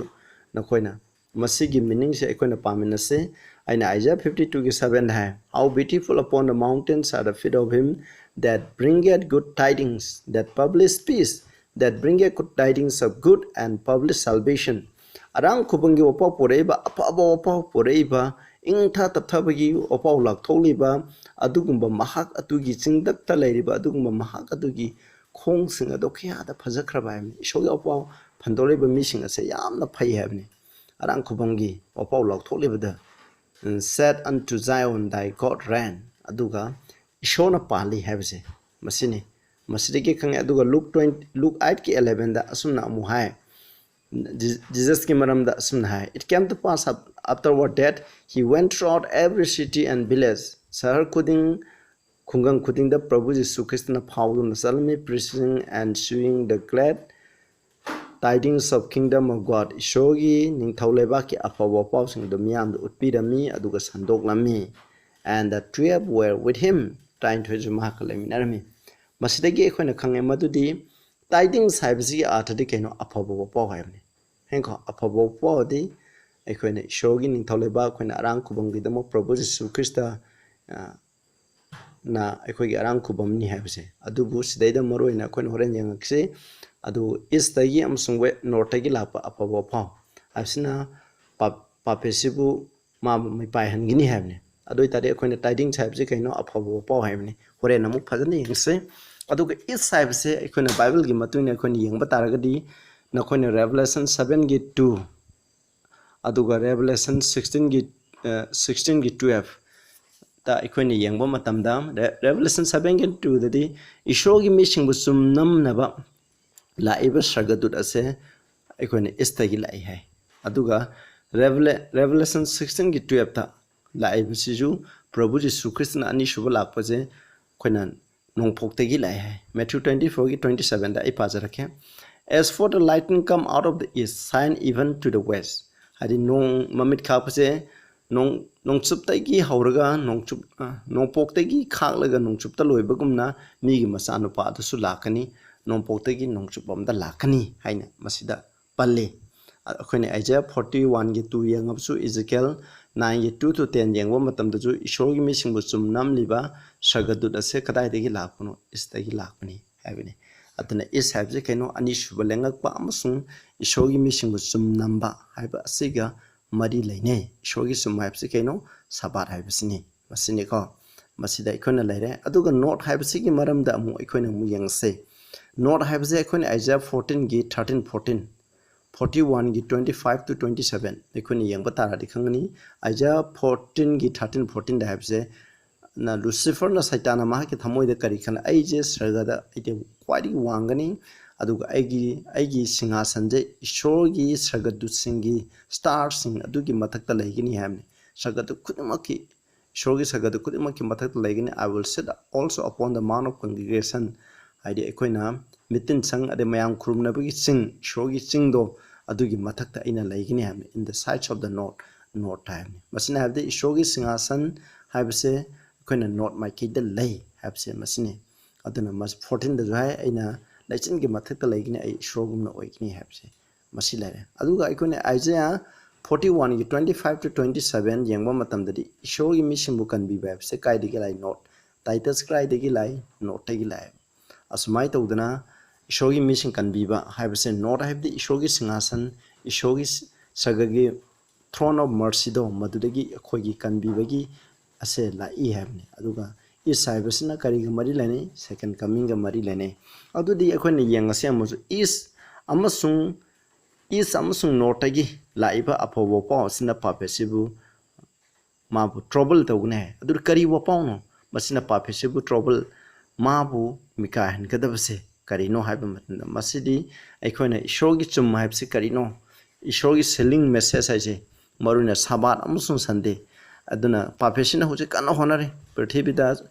ꯅꯈꯣꯏꯅ ꯃꯁꯤꯒꯤ meaning ꯁꯦ ꯑꯩꯈꯣꯏꯅ ꯄꯥꯃꯤꯟꯅꯁꯤ꯫ ꯑꯩꯅ Isaiah fifty two ꯒꯤ seven the high, "How beautiful upon the mountains are the feet of him that bringeth good tidings, that publish peace, that bringeth good tidings of good and publish salvation." ꯑꯔꯥꯝ ꯈꯨꯕꯝꯒꯤ ꯋꯥꯄꯥꯎ ꯄꯨꯔꯛꯏꯕ, ꯑꯐꯕ ꯋꯥꯄꯥꯎ ꯄꯨꯔꯛꯏꯕ, ꯏꯪꯊ ꯇꯞꯊꯕꯒꯤ ꯋꯥꯄꯥꯎ ꯂꯥꯎꯊꯣꯛꯂꯤꯕ, ꯑꯗꯨꯒꯨꯝꯕ ꯃꯍꯥꯛ ꯑꯗꯨꯒꯤ ꯆꯤꯡꯗꯛꯇ ꯂꯩꯔꯤꯕ ꯑꯗꯨꯒꯨꯝꯕ ꯃꯍꯥꯛ ꯑꯗꯨꯒꯤ ꯈꯣꯡꯁꯤꯡ ꯑꯗꯨ ꯀꯌꯥꯗ ꯐꯖꯈ꯭ꯔꯕ ꯍꯥꯏꯕꯅꯤ꯫ ꯏꯁꯣꯔꯒꯤ ꯋꯥꯄꯥꯎ ꯐꯟꯗꯣꯔꯛꯏꯕ ꯃꯤꯁꯤꯡ ꯑꯁꯦ ꯌꯥꯝꯅ ꯐꯩ ꯍꯥꯏꯕꯅꯤ꯫ ꯑꯔꯥꯝ ꯈꯨꯕꯝꯒꯤ ꯋꯥꯄꯥꯎ ꯂꯥꯎꯊꯣꯛꯂꯤꯕꯗ, "Said unto Zion, Thy God reign." ꯑꯗꯨꯒ ꯏꯁꯣꯔꯅ ꯄꯥꯜꯂꯤ ꯍꯥꯏꯕꯁꯦ ꯃꯁꯤꯅꯤ꯫ ꯃꯁꯤꯗꯒꯤ ꯈꯪꯉꯦ꯫ ꯑꯗꯨꯒ Luke twenty, Luke eight ꯀꯤ eleven ꯗ ꯑꯁꯨꯝꯅ ꯑꯃꯨꯛ ꯍꯥꯏ, ꯖꯤ-, Jesus ꯀꯤ ꯃꯔꯝꯗ ꯑꯁꯨꯝꯅ ꯍꯥꯏ, "It came to pass af-, afterward that he went throughout every city and village." ꯁꯍꯔ ꯈꯨꯗꯤꯡ, ꯈꯨꯡꯒꯪ ꯈꯨꯗꯤꯡꯗ ꯄ꯭ꯔꯚꯨ ꯖꯤꯁꯨ ꯈ꯭ꯔꯤꯁꯇꯅ ꯐꯥꯎꯗꯨꯅ ꯆꯠꯂꯝꯃꯤ, "preaching and shewing the glad tidings of kingdom of God." ꯏꯁꯣꯔꯒꯤ ꯅꯤꯡꯊꯧ ꯂꯩꯕꯥꯛꯀꯤ ꯑꯐꯕ ꯄꯥꯎꯁꯤꯡꯗꯨ ꯃꯤꯌꯥꯝꯗ ꯎꯠꯄꯤꯔꯝꯃꯤ ꯑꯗꯨꯒ ꯁꯟꯗꯣꯛꯂꯝꯃꯤ꯫ "And the twelve were with him." ꯇꯔꯥꯅꯤꯊꯣꯏꯁꯨ ꯃꯍꯥꯛꯀ ꯂꯩꯃꯤꯟꯅꯔꯝꯃꯤ꯫ ꯃꯁꯤꯗꯒꯤ ꯑꯩꯈꯣꯏꯅ ꯈꯪꯉꯦ ꯃꯗꯨꯗꯤ tidings ꯍꯥꯏꯕꯁꯤꯒꯤ ꯑꯥꯔꯊꯗꯤ ꯀꯩꯅꯣ? ꯑꯐꯕ ꯄꯥꯎ ꯍꯥꯏꯕꯅꯤ꯫ ꯍꯦꯡꯀꯣ, ꯑꯐꯕ ꯄꯥꯎꯗꯤ ꯑꯩꯈꯣꯏꯅ ꯏꯁꯣꯔꯒꯤ ꯅꯤꯡꯊꯧ ꯂꯩꯕꯥꯛ, ꯑꯩꯈꯣꯏꯅ ꯑꯔꯥꯝ ꯈꯨꯕꯝꯒꯤꯗꯃꯛ ꯄ꯭ꯔꯚꯨ ꯖꯤꯁꯨ ꯈ꯭ꯔꯤꯁꯇ, ꯑ, ꯅ ꯑꯩꯈꯣꯏꯒꯤ ꯑꯔꯥꯝ ꯈꯨꯕꯝꯅꯤ ꯍꯥꯏꯕꯁꯦ꯫ ꯑꯗꯨꯕꯨ ꯁꯤꯗꯩꯗ ꯃꯔꯨ ꯑꯣꯏꯅ ꯑꯩꯈꯣꯏꯅ ꯍꯣꯔꯦꯟ ꯌꯦꯡꯉꯛꯁꯤ꯫ ꯑꯗꯨ East ꯇꯒꯤ ꯑꯃꯁꯨꯡ we-, North ꯇꯒꯤ ꯂꯥꯛꯄ ꯑꯐꯕ ꯄꯥꯎ ꯍꯥꯏꯕꯁꯤꯅ ꯄꯥꯞ-, ꯄꯥꯄꯤꯁꯤꯕꯨ ꯃꯥ ꯃꯤꯄꯥꯏꯍꯟꯒꯅꯤ ꯍꯥꯏꯕꯅꯤ꯫ ꯑꯗꯨ ꯑꯣꯏꯇꯥꯔꯗꯤ ꯑꯩꯈꯣꯏꯅ tidings ꯍꯥꯏꯕꯁꯤ ꯀꯩꯅꯣ? ꯑꯐꯕ ꯄꯥꯎ ꯍꯥꯏꯕꯅꯤ꯫ ꯍꯣꯔꯦꯟ ꯑꯃꯨꯛ ꯐꯖꯅ ꯌꯦꯡꯁꯤ꯫ ꯑꯗꯨꯒ East ꯍꯥꯏꯕꯁꯦ ꯑꯩꯈꯣꯏꯅ Bible ꯒꯤ ꯃꯇꯨꯡ ꯏꯟꯅ ꯑꯩꯈꯣꯏꯅ ꯌꯦꯡꯕ ꯇꯥꯔꯒꯗꯤ, ꯅꯈꯣꯏꯅ Revelation seven ꯒꯤ two, ꯑꯗꯨꯒ Revelation sixteen ꯒꯤ, ꯑ, sixteen ꯒꯤ twelve ꯇ ꯑꯩꯈꯣꯏꯅ ꯌꯦꯡꯕ ꯃꯇꯝꯗ, Re-, Revelation seven ꯒꯤ two ꯗꯗꯤ ꯏꯁꯣꯔꯒꯤ ꯃꯤꯁꯤꯡꯕꯨ ꯆꯨꯝꯅꯝꯅꯕ ꯂꯥꯛꯏꯕ ꯁꯔꯒꯗꯨꯠ ꯑꯁꯦ ꯑꯩꯈꯣꯏꯅ East ꯇꯒꯤ ꯂꯥꯛꯏ ꯍꯥꯏ꯫ ꯑꯗꯨꯒ Revela-, Revelation sixteen ꯒꯤ twelve ꯇ ꯂꯥꯛꯏꯕꯁꯤꯁꯨ ꯄ꯭ꯔꯚꯨ ꯖꯤꯁꯨ ꯈ꯭ꯔꯤꯁꯇꯅ ꯑꯅꯤꯁꯨꯕ ꯂꯥꯛꯄꯁꯦ ꯑꯩꯈꯣꯏꯅ ꯅꯣꯡꯄꯣꯛꯇꯒꯤ ꯂꯥꯛꯑꯦ ꯍꯥꯏ꯫ Matthew twenty four ꯒꯤ twenty seven ꯗ ꯑꯩ ꯄꯥꯖꯔꯛꯀꯦ꯫ "As for the lightning come out of the east, shine even to the west, ꯍꯥꯏꯗꯤ ꯅꯣꯡ ꯃꯃꯤꯠ ꯈꯥꯛꯄꯁꯦ ꯅꯣꯡ, ꯅꯣꯡꯆꯨꯞꯇꯒꯤ ꯍꯧꯔꯒ ꯅꯣꯡꯆꯨꯞ, ꯑ, ꯅꯣꯡꯄꯣꯛꯇꯒꯤ ꯈꯥꯛꯂꯒ ꯅꯣꯡꯆꯨꯞꯇ ꯂꯣꯏꯕꯒꯨꯝꯅ ꯃꯤꯒꯤ ꯃꯆꯥꯅꯨꯄꯥ ꯑꯗꯨꯁꯨ ꯂꯥꯛꯀꯅꯤ, ꯅꯣꯡꯄꯣꯛꯇꯒꯤ ꯅꯣꯡꯆꯨꯞ ꯑꯃꯗ ꯂꯥꯛꯀꯅꯤ ꯍꯥꯏꯅ ꯃꯁꯤꯗ ꯄꯜꯂꯤ꯫ ꯑꯩꯈꯣꯏꯅ ꯑꯥꯏꯖꯥꯌꯥ forty oneꯒꯤ two ꯌꯦꯡꯉꯕꯁꯨ, ꯏꯖꯤꯀꯦꯜ nineꯒꯤ two to ten ꯌꯦꯡꯕ ꯃꯇꯝꯗꯁꯨ ꯏꯁꯣꯔꯒꯤ ꯃꯤꯁꯤꯡꯕꯨ ꯆꯨꯝ ꯅꯝꯂꯤꯕ ꯁꯔꯒꯗꯨꯠ ꯑꯁꯦ ꯀꯗꯥꯏꯗꯒꯤ ꯂꯥꯛꯄꯅꯣ? ꯏꯁꯇꯒꯤ ꯂꯥꯛꯄꯅꯤ ꯍꯥꯏꯕꯅꯤ꯫ ꯑꯗꯨꯅ ꯏꯁ ꯍꯥꯏꯕꯁꯤ ꯀꯩꯅꯣ? ꯑꯅꯤꯁꯨꯕ ꯂꯦꯡꯉꯛꯄ ꯑꯃꯁꯨꯡ ꯏꯁꯣꯔꯒꯤ ꯃꯤꯁꯤꯡꯕꯨ ꯆꯨꯝ ꯅꯝꯕ ꯍꯥꯏꯕ ꯑꯁꯤꯒ ꯃꯔꯤ ꯂꯩꯅꯩ꯫ ꯏꯁꯣꯔꯒꯤ ꯆꯨꯝ ꯍꯥꯏꯕꯁꯤ ꯀꯩꯅꯣ? ꯁꯕꯥꯠ ꯍꯥꯏꯕꯁꯤꯅꯤ꯫ ꯃꯁꯤꯅꯤꯀꯣ꯫ ꯃꯁꯤꯗ ꯑꯩꯈꯣꯏꯅ ꯂꯩꯔꯦ꯫ ꯑꯗꯨꯒ ꯅꯣꯔꯠ ꯍꯥꯏꯕꯁꯤꯒꯤ ꯃꯔꯝꯗ ꯑꯃꯨꯛ ꯑꯩꯈꯣꯏꯅ ꯑꯃꯨꯛ ꯌꯦꯡꯉꯁꯦ꯫ ꯅꯣꯔꯠ ꯍꯥꯏꯕꯁꯦ ꯑꯩꯈꯣꯏꯅ ꯑꯥꯏꯖꯥꯌꯥ fourteenꯒꯤ thirteen fourteen, forty oneꯒꯤ twenty five to twenty seven ꯑꯩꯈꯣꯏꯅ ꯌꯦꯡꯕ ꯇꯥꯔꯗꯤ ꯈꯪꯒꯅꯤ꯫ ꯑꯥꯏꯖꯥꯌꯥ fourteenꯒꯤ thirteen fourteenꯗ ꯍꯥꯏꯕꯁꯦ ꯅ ꯂꯨꯁꯤꯐꯔꯅ, ꯁꯩꯇꯥꯟꯅ ꯃꯍꯥꯛꯀꯤ ꯊꯃꯣꯏꯗ ꯀꯔꯤ ꯈꯜꯂꯤ? "ꯑꯩꯁꯦ ꯁꯔꯒꯗ ꯑꯩꯗꯤ ꯈ꯭ꯋꯥꯏꯗꯒꯤ ꯋꯥꯡꯒꯅꯤ, ꯑꯗꯨꯒ ꯑꯩꯒꯤ, ꯑꯩꯒꯤ ꯁꯤꯡꯍꯥꯁꯟꯁꯦ ꯏꯁꯣꯔꯒꯤ ꯁꯔꯒꯗꯨꯠꯁꯤꯡꯒꯤ, ꯁ꯭ꯇꯥꯔꯁꯤꯡ ꯑꯗꯨꯒꯤ ꯃꯊꯛꯇ ꯂꯩꯒꯅꯤ" ꯍꯥꯏꯕꯅꯤ꯫ ꯁꯔꯒꯗꯨꯠ ꯈꯨꯗꯤꯡꯃꯛꯀꯤ, ꯏꯁꯣꯔꯒꯤ ꯁꯔꯒꯗꯨꯠ ꯈꯨꯗꯤꯡꯃꯛꯀꯤ ꯃꯊꯛꯇ ꯂꯩꯒꯅꯤ꯫ "I will sit also upon the mount of congregation", ꯍꯥꯏꯗꯤ ꯑꯩꯈꯣꯏꯅ ꯃꯤꯇꯤꯟ ꯁꯪ, ꯑꯗꯩ ꯃꯌꯥꯝ ꯈꯨꯔꯨꯝꯅꯕꯒꯤ ꯆꯤꯡ, ꯏꯁꯣꯔꯒꯤ ꯆꯤꯡꯗꯣ, ꯑꯗꯨꯒꯤ ꯃꯊꯛꯇ ꯑꯩꯅ ꯂꯩꯒꯅꯤ ꯍꯥꯏꯕꯅꯤ꯫ "In the sides of the north", north ꯍꯥꯏꯕꯅꯤ꯫ ꯃꯁꯤꯅ ꯍꯥꯏꯕꯗꯤ ꯏꯁꯣꯔꯒꯤ ꯁꯤꯡꯍꯥꯁꯟ ꯍꯥꯏꯕꯁꯦ ꯑꯩꯈꯣꯏꯅ ꯅꯣꯔꯠ ꯃꯥꯏꯀꯩꯗ ꯂꯩ ꯍꯥꯏꯕꯁꯦ ꯃꯁꯤꯅꯤ꯫ ꯑꯗꯨꯅ ꯃꯁꯤ fourteenꯗꯁꯨ ꯍꯥꯏ, "ꯑꯩꯅ ꯂꯩꯆꯤꯟꯒꯤ ꯃꯊꯛꯇ ꯂꯩꯒꯅꯤ, ꯑꯩ ꯏꯁꯣꯔꯒꯨꯝꯅ ꯑꯣꯏꯒꯅꯤ" ꯍꯥꯏꯕꯁꯦ ꯃꯁꯤ ꯂꯩꯔꯦ꯫ ꯑꯗꯨꯒ ꯑꯩꯈꯣꯏꯅ ꯑꯥꯏꯖꯥꯌꯥ forty oneꯒꯤ twenty five to twenty seven ꯌꯦꯡꯕ ꯃꯇꯝꯗꯗꯤ ꯏꯁꯣꯔꯒꯤ ꯃꯤꯁꯤꯡꯕꯨ ꯀꯟꯕꯤꯕ ꯍꯥꯏꯕꯁꯦ ꯀꯥꯏꯗꯒꯤ ꯂꯥꯛꯏ? ꯅꯣꯔꯠ꯫ ꯇꯥꯏꯇꯁ ꯀꯗꯥꯏꯗꯒꯤ ꯂꯥꯛꯏ? ꯅꯣꯔꯠꯇꯒꯤ ꯂꯥꯛꯑꯦ꯫ ꯑꯁꯨꯃꯥꯏꯅ ꯇꯧꯗꯅ ꯏꯁꯣꯔꯒꯤ ꯃꯤꯁꯤꯡ ꯀꯟꯕꯤꯕ ꯍꯥꯏꯕꯁꯦ, ꯅꯣꯔꯠ ꯍꯥꯏꯕꯗꯤ ꯏꯁꯣꯔꯒꯤ ꯁꯤꯡꯍꯥꯁꯟ, ꯏꯁꯣꯔꯒꯤ ꯁꯔꯒꯒꯤ throne of mercyꯗꯣ, ꯃꯗꯨꯗꯒꯤ ꯑꯩꯈꯣꯏꯒꯤ ꯀꯟꯕꯤꯕꯒꯤ ꯑꯁꯦ ꯂꯥꯛꯏ ꯍꯥꯏꯕꯅꯤ꯫ ꯑꯗꯨꯒ ꯏꯁ ꯍꯥꯏꯕꯁꯤꯅ ꯀꯔꯤꯒ ꯃꯔꯤ ꯂꯩꯅꯩ? ꯁꯦꯀꯦꯟ ꯀꯃꯤꯡꯒ ꯃꯔꯤ ꯂꯩꯅꯩ꯫ ꯑꯗꯨꯗꯤ ꯑꯩꯈꯣꯏꯅ ꯌꯦꯡꯉꯁꯤ ꯑꯃꯨꯛꯁꯨ, ꯏꯁ ꯑꯃꯁꯨꯡ, ꯏꯁ ꯑꯃꯁꯨꯡ ꯅꯣꯔꯠꯇꯒꯤ ꯂꯥꯛꯏꯕ ꯑꯐꯕ ꯄꯥꯎ ꯑꯁꯤꯅ ꯄꯥꯄꯦꯁꯤꯕꯨ ꯃꯥꯕꯨ ꯇ꯭ꯔꯣꯕꯜ ꯇꯧꯒꯅꯤ ꯍꯥꯏ꯫ ꯑꯗꯨ ꯀꯔꯤ ꯋꯥꯄꯥꯎꯅꯣ? ꯃꯁꯤꯅ ꯄꯥꯄꯦꯁꯤꯕꯨ ꯇ꯭ꯔꯣꯕꯜ, ꯃꯥꯕꯨ ꯃꯤꯀꯥꯏꯍꯟꯒꯗꯕꯁꯦ ꯀꯔꯤꯅꯣ ꯍꯥꯏꯕ ꯃꯇꯝꯗ, ꯃꯁꯤꯗꯤ ꯑꯩꯈꯣꯏꯅ ꯏꯁꯣꯔꯒꯤ ꯆꯨꯝ ꯍꯥꯏꯕꯁꯤ ꯀꯔꯤꯅꯣ? ꯏꯁꯣꯔꯒꯤ ꯁꯤꯂꯤꯡ ꯃꯦꯁꯦꯖ ꯍꯥꯏꯁꯦ, ꯃꯔꯨꯑꯣꯏꯅ ꯁꯕꯥꯠ ꯑꯃꯁꯨꯡ ꯁꯟꯗꯦ꯫ ꯑꯗꯨꯅ ꯄꯥꯄꯦꯁꯤꯅ ꯍꯧꯖꯤꯛ ꯀꯟꯅ ꯍꯣꯠꯅꯔꯤ, ꯄ꯭ꯔꯤꯊꯤꯕꯤꯗ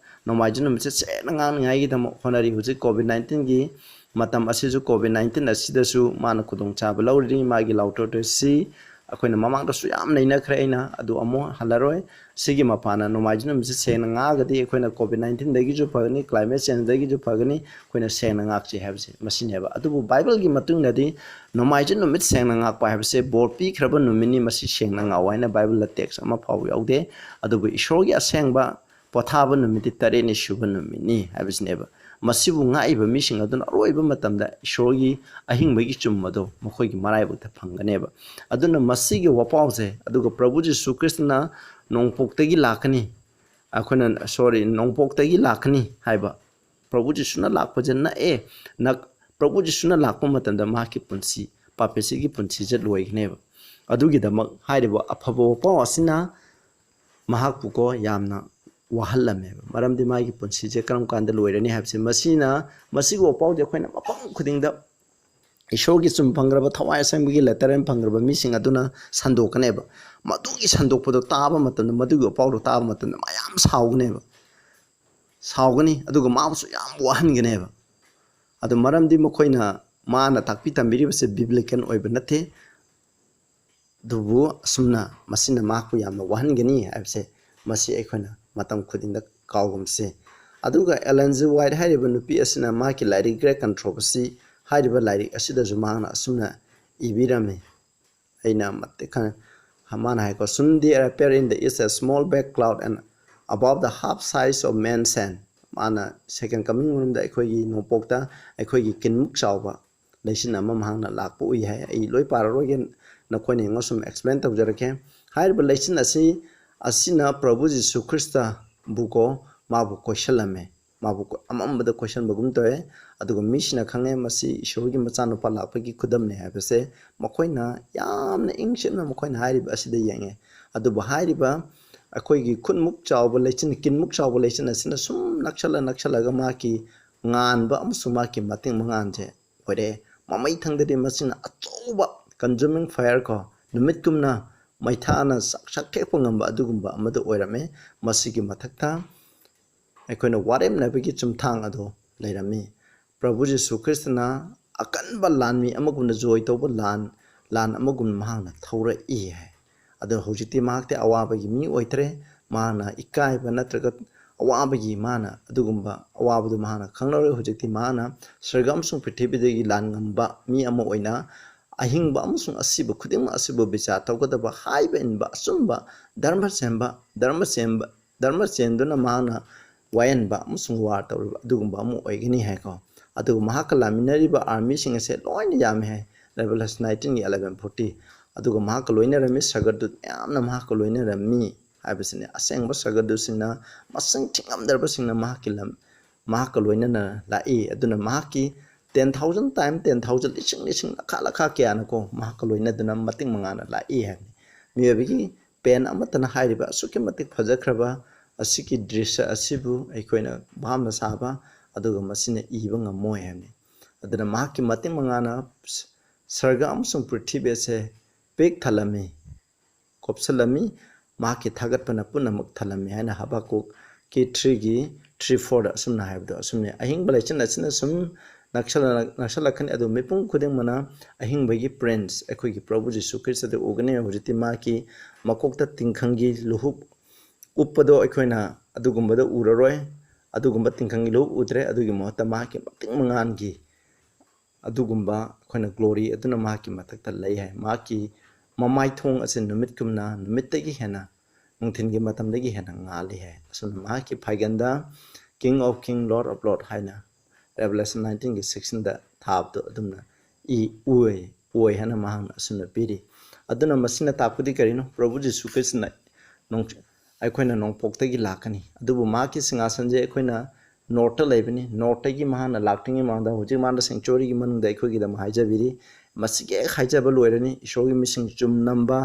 ꯅꯣꯡꯃꯥꯏꯖꯤꯡ ꯅꯨꯃꯤꯠꯁꯦ ꯁꯦꯡꯅ ꯉꯥꯡꯅꯤꯉꯥꯏꯒꯤꯗꯃꯛ ꯍꯣꯠꯅꯔꯤ꯫ ꯍꯧꯖꯤꯛ ꯀꯣꯚꯤꯗ ꯅꯥꯏꯟꯇꯤꯟꯒꯤ ꯃꯇꯝ ꯑꯁꯤꯁꯨ, ꯀꯣꯚꯤꯗ ꯅꯥꯏꯟꯇꯤꯟ ꯑꯁꯤꯗꯁꯨ ꯃꯥꯅ ꯈꯨꯗꯣꯡꯆꯥꯕ ꯂꯧꯔꯤꯅꯤ꯫ ꯃꯥꯒꯤ ꯂꯥꯎꯊꯣꯛꯇꯣꯏꯁꯤ ꯑꯩꯈꯣꯏꯅ ꯃꯃꯥꯡꯗꯁꯨ ꯌꯥꯝ ꯅꯩꯅꯈ꯭ꯔꯦ, ꯑꯩꯅ ꯑꯗꯨ ꯑꯃꯨꯛ ꯍꯜꯂꯔꯣꯏ꯫ ꯁꯤꯒꯤ ꯃꯄꯥꯟꯅ ꯅꯣꯡꯃꯥꯏꯖꯤꯡ ꯅꯨꯃꯤꯠꯁꯦ ꯁꯦꯡꯅ ꯉꯥꯛꯑꯒꯗꯤ ꯑꯩꯈꯣꯏꯅ COVID nineteenꯗꯒꯤꯁꯨ ꯐꯒꯅꯤ, climate changeꯗꯒꯤꯁꯨ ꯐꯒꯅꯤ, ꯑꯩꯈꯣꯏꯅ ꯁꯦꯡꯅ ꯉꯥꯛꯆꯩ ꯍꯥꯏꯕꯁꯦ ꯃꯁꯤꯅꯦꯕ꯫ ꯑꯗꯨꯕꯨ ꯕꯥꯏꯕꯜꯒꯤ ꯃꯇꯨꯡꯗꯗꯤ ꯅꯣꯡꯃꯥꯏꯖꯤꯡ ꯅꯨꯃꯤꯠ ꯁꯦꯡꯅ ꯉꯥꯛꯄ ꯍꯥꯏꯕꯁꯦ ꯕꯣꯔ ꯄꯤꯈ꯭ꯔꯕ ꯅꯨꯃꯤꯠꯅꯤ, ꯃꯁꯤ ꯁꯦꯡꯅ ꯉꯥꯛꯑꯣ ꯍꯥꯏꯅ ꯕꯥꯏꯕꯜꯗ text ꯑꯃ ꯐꯥꯎꯕ ꯌꯥꯎꯗꯦ꯫ ꯑꯗꯨꯕꯨ ꯏꯁꯣꯔꯒꯤ ꯑꯁꯦꯡꯕ ꯄꯣꯊꯥꯕ ꯅꯨꯃꯤꯠꯇꯤ ꯇꯔꯦꯠꯅꯤ ꯁꯨꯕ ꯅꯨꯃꯤꯠꯅꯤ ꯍꯥꯏꯕꯁꯤꯅꯦꯕ꯫ ꯃꯁꯤꯕꯨ ꯉꯥꯛꯏꯕ ꯃꯤꯁꯤꯡ ꯑꯗꯨꯅ ꯑꯔꯣꯏꯕ ꯃꯇꯝꯗ ꯏꯁꯣꯔꯒꯤ ꯑꯍꯤꯡꯕꯒꯤ ꯆꯨꯝ ꯑꯗꯣ ꯃꯈꯣꯏꯒꯤ ꯃꯔꯥꯏꯕꯛꯇ ꯐꯪꯒꯅꯦꯕ꯫ ꯑꯗꯨꯅ ꯃꯁꯤꯒꯤ ꯋꯥꯄꯥꯎꯁꯦ, ꯑꯗꯨꯒ ꯄ꯭ꯔꯚꯨ ꯖꯤꯁꯨ ꯈ꯭ꯔꯤꯁꯇꯅ ꯅꯣꯡꯄꯣꯛꯇꯒꯤ ꯂꯥꯛꯀꯅꯤ, ꯑꯩꯈꯣꯏꯅ, sorry, ꯅꯣꯡꯄꯣꯛꯇꯒꯤ ꯂꯥꯛꯀꯅꯤ ꯍꯥꯏꯕ, ꯄ꯭ꯔꯚꯨ ꯖꯤꯁꯨꯅ ꯂꯥꯛꯄꯁꯦ ꯅꯛꯑꯦ, ꯅꯛ-, ꯄ꯭ꯔꯚꯨ ꯖꯤꯁꯨꯅ ꯂꯥꯛꯄ ꯃꯇꯝꯗ ꯃꯍꯥꯛꯀꯤ ꯄꯨꯟꯁꯤ, ꯄꯥꯄꯤꯁꯤꯒꯤ ꯄꯨꯟꯁꯤꯁꯦ ꯂꯣꯏꯒꯅꯦꯕ꯫ ꯑꯗꯨꯒꯤꯗꯃꯛ ꯍꯥꯏꯔꯤꯕ ꯑꯐꯕ ꯋꯥꯄꯥꯎ ꯑꯁꯤꯅ ꯃꯍꯥꯛꯄꯨꯀꯣ ꯌꯥꯝꯅ ꯋꯥꯍꯜꯂꯝꯃꯦꯕ꯫ ꯃꯔꯝꯗꯤ ꯃꯥꯒꯤ ꯄꯨꯟꯁꯤꯁꯦ ꯀꯔꯝ ꯀꯥꯟꯗ ꯂꯣꯏꯔꯅꯤ ꯍꯥꯏꯕꯁꯦ, ꯃꯁꯤꯅ, ꯃꯁꯤꯒꯤ ꯋꯥꯄꯥꯎꯗꯤ ꯑꯩꯈꯣꯏꯅ ꯃꯐꯝ ꯈꯨꯗꯤꯡꯗ ꯏꯁꯣꯔꯒꯤ ꯆꯨꯝ ꯐꯪꯈ꯭ꯔꯕ, ꯊꯋꯥꯏ ꯑꯁꯦꯡꯕꯒꯤ ꯂꯦꯇꯔ ꯑꯦꯟ ꯐꯪꯈ꯭ꯔꯕ ꯃꯤꯁꯤꯡ ꯑꯗꯨꯅ ꯁꯟꯗꯣꯛꯀꯅꯦꯕ꯫ ꯃꯗꯨꯒꯤ ꯁꯟꯗꯣꯛꯄꯗꯣ ꯇꯥꯕ ꯃꯇꯝꯗ, ꯃꯗꯨꯒꯤ ꯋꯥꯄꯥꯎꯗꯣ ꯇꯥꯕ ꯃꯇꯝꯗ ꯃꯌꯥꯝ ꯁꯥꯎꯒꯅꯦꯕ, ꯁꯥꯎꯒꯅꯤ, ꯑꯗꯨꯒ ꯃꯥꯕꯨꯁꯨ ꯌꯥꯝ ꯋꯥꯍꯟꯒꯅꯦꯕ꯫ ꯑꯗꯨ ꯃꯔꯝꯗꯤ ꯃꯈꯣꯏꯅ, ꯃꯥꯅ ꯇꯥꯛꯄꯤ ꯇꯝꯕꯤꯔꯤꯕꯁꯦ ꯕꯤꯕ꯭ꯂꯤꯀꯦꯜ ꯑꯣꯏꯕ ꯅꯠꯇꯦ꯫ ꯑꯗꯨꯕꯨ ꯑꯁꯨꯝꯅ ꯃꯁꯤꯅ ꯃꯍꯥꯛꯄꯨ ꯌꯥꯝꯅ ꯋꯥꯍꯟꯒꯅꯤ ꯍꯥꯏꯕꯁꯦ, ꯃꯁꯤ ꯑꯩꯈꯣꯏꯅ ꯃꯇꯝ ꯈꯨꯗꯤꯡꯗ ꯀꯥꯎꯒꯨꯝꯁꯤ꯫ ꯑꯗꯨꯒ ꯑꯦꯂꯦꯟ ꯖꯤ ꯋꯥꯏꯠ ꯍꯥꯏꯔꯤꯕ ꯅꯨꯄꯤ ꯑꯁꯤꯅ ꯃꯍꯥꯛꯀꯤ ꯂꯥꯏꯔꯤꯛ Great Controversy ꯍꯥꯏꯔꯤꯕ ꯂꯥꯏꯔꯤꯛ ꯑꯁꯤꯗꯁꯨ ꯃꯍꯥꯛꯅ ꯑꯁꯨꯝꯅ ꯏꯕꯤꯔꯝꯃꯤ꯫ ꯑꯩꯅ ꯃꯇꯤꯛ ꯈꯪ-, ꯃꯥꯅ ꯍꯥꯏꯀꯣ, "Soon there appear in the east a small black cloud and about the half size of man's hand." ꯃꯥꯅ second coming ꯃꯔꯝꯗ ꯑꯩꯈꯣꯏꯒꯤ ꯅꯣꯡꯄꯣꯛꯇ ꯑꯩꯈꯣꯏꯒꯤ ꯀꯤꯟꯃꯨꯛ ꯆꯥꯎꯕ ꯂꯩꯆꯤꯟ ꯑꯃ ꯃꯍꯥꯛꯅ ꯂꯥꯛꯄ ꯎꯏ ꯍꯥꯏ꯫ ꯑꯩ ꯂꯣꯏ ꯄꯥꯔꯔꯣꯏꯒꯦ, ꯅꯈꯣꯏꯅ ꯌꯦꯡꯉꯣ, ꯁꯨꯝ explain ꯇꯧꯖꯔꯛꯀꯦ꯫ ꯍꯥꯏꯔꯤꯕ ꯂꯩꯆꯤꯟ ꯑꯁꯤ, ꯑꯁꯤꯅ ꯄ꯭ꯔꯚꯨ ꯖꯤꯁꯨ ꯈ꯭ꯔꯤꯁꯇꯕꯨꯀꯣ, ꯃꯥꯕꯨ ꯀꯣꯏꯁꯜꯂꯝꯃꯦ, ꯃꯥꯕꯨ ꯀꯣ-, ꯑꯃꯝꯕꯗ ꯀꯣꯏꯁꯟꯕꯒꯨꯝ ꯇꯧꯋꯦ꯫ ꯑꯗꯨꯒ ꯃꯤꯁꯤꯡꯅ ꯈꯪꯉꯦ ꯃꯁꯤ ꯏꯁꯣꯔꯒꯤ ꯃꯆꯥꯅꯨꯄꯥ ꯂꯥꯛꯄꯒꯤ ꯈꯨꯗꯝꯅꯦ ꯍꯥꯏꯕꯁꯦ꯫ ꯃꯈꯣꯏꯅ ꯌꯥꯝꯅ ꯏꯪ ꯆꯤꯞꯅ ꯃꯈꯣꯏꯅ ꯍꯥꯏꯔꯤꯕ ꯑꯁꯤꯗ ꯌꯦꯡꯉꯦ꯫ ꯑꯗꯨꯕꯨ ꯍꯥꯏꯔꯤꯕ ꯑꯩꯈꯣꯏꯒꯤ ꯈꯨꯠꯃꯨꯛ ꯆꯥꯎꯕ ꯂꯩꯆꯤꯟ, ꯀꯤꯟꯃꯨꯛ ꯆꯥꯎꯕ ꯂꯩꯆꯤꯟ ꯑꯁꯤꯅ ꯁꯨꯝ ꯅꯛꯁꯜꯂ ꯅꯛꯁꯜꯂꯒ ꯃꯍꯥꯛꯀꯤ ꯉꯥꯟꯕ ꯑꯃꯁꯨꯡ ꯃꯍꯥꯛꯀꯤ ꯃꯇꯤꯡ ꯃꯉꯥꯟꯁꯦ ꯑꯣꯏꯔꯛꯑꯦ꯫ ꯃꯃꯩ ꯊꯪꯗꯗꯤ ꯃꯁꯤꯅ ꯑꯆꯧꯕ consuming fire ꯀꯣ, ꯅꯨꯃꯤꯠꯀꯨꯝꯅ ꯃꯩꯊꯥꯅ ꯆꯥꯛ-, ꯆꯥꯛꯊꯦꯛꯄ ꯉꯝꯕ ꯑꯗꯨꯒꯨꯝꯕ ꯑꯃꯗ ꯑꯣꯏꯔꯝꯃꯦ꯫ ꯃꯁꯤꯒꯤ ꯃꯊꯛꯇ ꯑꯩꯈꯣꯏꯅ ꯋꯥꯔꯦꯝꯅꯕꯒꯤ ꯆꯨꯝꯊꯥꯡ ꯑꯗꯨ ꯂꯩꯔꯝꯃꯤ꯫ ꯄ꯭ꯔꯚꯨ ꯖꯤꯁꯨ ꯈ꯭ꯔꯤꯁꯇꯅ ꯑꯀꯟꯕ ꯂꯥꯟꯃꯤ ꯑꯃꯒꯨꯝꯅ ꯖꯣꯏ ꯇꯧꯕ ꯂꯥꯟ, ꯂꯥꯟ ꯑꯃꯒꯨꯝꯅ ꯃꯍꯥꯛꯅ ꯊꯧꯔꯛꯏ ꯍꯥꯏ꯫ ꯑꯗꯣ ꯍꯧꯖꯤꯛꯇꯤ ꯃꯍꯥꯛꯇꯤ ꯑꯋꯥꯕꯒꯤ ꯃꯤ ꯑꯣꯏꯗ꯭ꯔꯦ꯫ ꯃꯍꯥꯛꯅ ꯏꯀꯥꯏꯕ ꯅꯠꯇ꯭ꯔꯒ ꯑꯋꯥꯕꯒꯤ, ꯃꯥꯅ ꯑꯗꯨꯒꯨꯝꯕ ꯑꯋꯥꯕꯗꯨ ꯃꯍꯥꯛꯅ ꯈꯪꯂꯔꯣꯏ꯫ ꯍꯧꯖꯤꯛꯇꯤ ꯃꯍꯥꯛꯅ ꯁꯔꯒ ꯑꯃꯁꯨꯡ ꯄ꯭ꯔꯤꯊꯤꯕꯤꯗꯒꯤ ꯂꯥꯟ ꯉꯝꯕ ꯃꯤ ꯑꯃ ꯑꯣꯏꯅ ꯑꯍꯤꯡꯕ ꯑꯃꯁꯨꯡ ꯑꯁꯤꯕ ꯈꯨꯗꯤꯡꯃꯛ ꯑꯁꯤꯕꯨ ꯕꯤꯆꯥꯔ ꯇꯧꯒꯗꯕ, ꯍꯥꯏꯕ ꯏꯟꯕ, ꯑꯆꯨꯝꯕ, ꯙꯔꯃ ꯁꯦꯝꯕ, ꯙꯔꯃ ꯆꯦꯟꯕ, ꯙꯔꯃ ꯆꯦꯟꯗꯨꯅ ꯃꯍꯥꯛꯅ ꯋꯥꯌꯦꯟꯕ ꯑꯃꯁꯨꯡ ꯋꯥꯔ ꯇꯧꯔꯤꯕ ꯑꯗꯨꯒꯨꯝꯕ ꯑꯃ ꯑꯣꯏꯒꯅꯤ ꯍꯥꯏꯀꯣ꯫ ꯑꯗꯨꯒ ꯃꯍꯥꯛꯀ ꯂꯥꯟꯃꯤꯟꯅꯔꯤꯕ ꯑꯥꯔꯃꯤꯁꯤꯡ ꯑꯁꯦ ꯂꯣꯏꯅ ꯌꯥꯝꯃꯤ ꯍꯥꯏ꯫ Revelation nineteenꯒꯤ eleven forty꯫ ꯑꯗꯨꯒ ꯃꯍꯥꯛꯀ ꯂꯣꯏꯅꯔꯝꯃꯤ, ꯁꯔꯒꯗꯨꯠ ꯃꯌꯥꯝꯅ ꯃꯍꯥꯛꯀ ꯂꯣꯏꯅꯔꯝꯃꯤ ꯍꯥꯏꯕꯁꯤꯅꯤ꯫ ꯑꯁꯦꯡꯕ ꯁꯔꯒꯗꯨꯠꯁꯤꯡꯅ ꯃꯁꯤꯡ ꯊꯤꯉꯝꯗ꯭ꯔꯕꯁꯤꯡꯅ ꯃꯍꯥꯛꯀꯤ ꯂꯝ, ꯃꯍꯥꯛꯀ ꯂꯣꯏꯅꯅ ꯂꯥꯛꯏ꯫ ꯑꯗꯨꯅ ꯃꯍꯥꯛꯀꯤ ten thousand time ten thousand, ꯂꯤꯁꯤꯡ ꯂꯤꯁꯤꯡ, ꯂꯈꯥ ꯂꯈꯥ ꯀꯌꯥꯅꯀꯣ ꯃꯍꯥꯛꯀ ꯂꯣꯏꯅꯗꯨꯅ ꯃꯇꯤꯛ ꯃꯉꯥꯅ ꯂꯥꯛꯏ ꯍꯥꯏꯕꯅꯤ꯫ ꯃꯤꯑꯣꯏꯕꯒꯤ ꯄꯦꯟ ꯑꯃꯠꯇꯅ ꯍꯥꯏꯔꯤꯕ ꯑꯁꯨꯛꯀꯤ ꯃꯇꯤꯛ ꯐꯖꯈ꯭ꯔꯕ ꯑꯁꯤꯒꯤ ꯗ꯭ꯔꯤꯁ꯭ꯌ ꯑꯁꯤꯕꯨ ꯑꯩꯈꯣꯏꯅ ꯚꯥꯞꯅ ꯁꯥꯕ, ꯑꯗꯨꯒ ꯃꯁꯤꯅ ꯏꯕ ꯉꯝꯃꯣꯏ ꯍꯥꯏꯕꯅꯤ꯫ ꯑꯗꯨꯅ ꯃꯍꯥꯛꯀꯤ ꯃꯇꯤꯛ ꯃꯉꯥꯅ ꯁꯔꯒ ꯑꯃꯁꯨꯡ ꯄ꯭ꯔꯤꯊꯤꯕꯤ ꯑꯁꯦ ꯄꯤꯛ ꯊꯜꯂꯝꯃꯤ, ꯀꯨꯞꯁꯜꯂꯝꯃꯤ, ꯃꯍꯥꯛꯀꯤ ꯊꯥꯒꯠꯄꯅ ꯄꯨꯝꯅꯃꯛ ꯊꯜꯂꯝꯃꯤ ꯍꯥꯏꯅ ꯍꯕꯀꯨꯛꯀꯤ threeꯒꯤ three fourꯗ ꯑꯁꯨꯝꯅ ꯍꯥꯏꯕꯗꯣ ꯑꯁꯨꯝꯅꯤ: "ꯑꯍꯤꯡꯕ ꯂꯩꯆꯤꯟ ꯑꯁꯤꯅ ꯁꯨꯝ ꯅꯛꯁꯜꯂ-, ꯅꯛꯁꯜꯂꯛꯀꯅꯤ, ꯑꯗꯨ ꯃꯤꯄꯨꯝ ꯈꯨꯗꯤꯡꯃꯛꯅ ꯑꯍꯤꯡꯕꯒꯤ ꯄ꯭ꯔꯤꯟꯁ, ꯑꯩꯈꯣꯏꯒꯤ ꯄ꯭ꯔꯚꯨ ꯖꯤꯁꯨ ꯈ꯭ꯔꯤꯁꯇꯗ ꯎꯒꯅꯤ꯫ ꯍꯧꯖꯤꯛꯇꯤ ꯃꯍꯥꯛꯀꯤ ꯃꯀꯣꯛꯇ ꯇꯤꯡꯈꯪꯒꯤ ꯂꯨꯍꯨꯞ ꯎꯞꯄꯗꯣ ꯑꯩꯈꯣꯏꯅ ꯑꯗꯨꯒꯨꯝꯕꯗ ꯎꯔꯔꯣꯏ, ꯑꯗꯨꯒꯨꯝꯕ ꯇꯤꯡꯈꯪꯒꯤ ꯂꯨꯍꯨꯞ ꯎꯗ꯭ꯔꯦ꯫ ꯑꯗꯨꯒꯤ ꯃꯍꯨꯠꯇ ꯃꯍꯥꯛꯀꯤ ꯃꯇꯤꯛ ꯃꯉꯥꯜꯒꯤ ꯑꯗꯨꯒꯨꯝꯕ ꯑꯩꯈꯣꯏꯅ ꯒ꯭ꯂꯣꯔꯤ ꯑꯗꯨꯅ ꯃꯍꯥꯛꯀꯤ ꯃꯊꯛꯇ ꯂꯩ ꯍꯥꯏ꯫ ꯃꯍꯥꯛꯀꯤ ꯃꯃꯥꯏꯊꯣꯡ ꯑꯁꯤ ꯅꯨꯃꯤꯠꯀꯨꯝꯅ, ꯅꯨꯃꯤꯠꯇꯒꯤ ꯍꯦꯟꯅ, ꯅꯨꯡꯊꯤꯜꯒꯤ ꯃꯇꯝꯗꯒꯤ ꯍꯦꯟꯅ ꯉꯥꯜꯂꯤ ꯍꯥꯏ꯫ ꯑꯁꯨꯝꯅ ꯃꯍꯥꯛꯀꯤ ꯐꯥꯏꯒꯟꯗ King of King, Lord of Lord ꯍꯥꯏꯅ Revelation nineteenꯒꯤ sixteenꯗ ꯊꯥꯕꯗꯣ ꯑꯗꯨꯝꯅ ꯏ ꯑꯣꯏ, ꯑꯣꯏ ꯍꯥꯏꯅ ꯃꯍꯥꯛꯅ ꯑꯁꯨꯝꯅ ꯄꯤꯔꯤ꯫ ꯑꯗꯨꯅ ꯃꯁꯤꯅ ꯇꯥꯛꯄꯗꯤ ꯀꯔꯤꯅꯣ? ꯄ꯭ꯔꯚꯨ ꯖꯤꯁꯨ ꯈ꯭ꯔꯤꯁꯇꯅ ꯅꯣꯡ-, ꯑꯩꯈꯣꯏꯅ ꯅꯣꯡꯄꯣꯛꯇꯒꯤ ꯂꯥꯛꯀꯅꯤ, ꯑꯗꯨꯕꯨ ꯃꯍꯥꯛꯀꯤ ꯁꯤꯡꯍꯥꯁꯟꯁꯦ ꯑꯩꯈꯣꯏꯅ ꯅꯣꯔꯠꯇ ꯂꯩꯕꯅꯤ꯫ ꯅꯣꯔꯠꯇꯒꯤ ꯃꯍꯥꯛꯅ ꯂꯥꯛꯇ꯭ꯔꯤꯉꯩ ꯃꯃꯥꯡꯗ ꯍꯧꯖꯤꯛ ꯃꯥꯅ ꯁꯦꯡꯆꯨꯔꯤꯒꯤ ꯃꯅꯨꯡꯗ ꯑꯩꯈꯣꯏꯒꯤꯗꯃꯛ ꯍꯥꯏꯖꯕꯤꯔꯤ꯫ ꯃꯁꯤꯒꯤ ꯍꯦꯛ ꯍꯥꯏꯖꯕ ꯂꯣꯏꯔꯅꯤ, ꯏꯁꯣꯔꯒꯤ ꯃꯤꯁꯤꯡ ꯆꯨꯝ ꯅꯝꯕ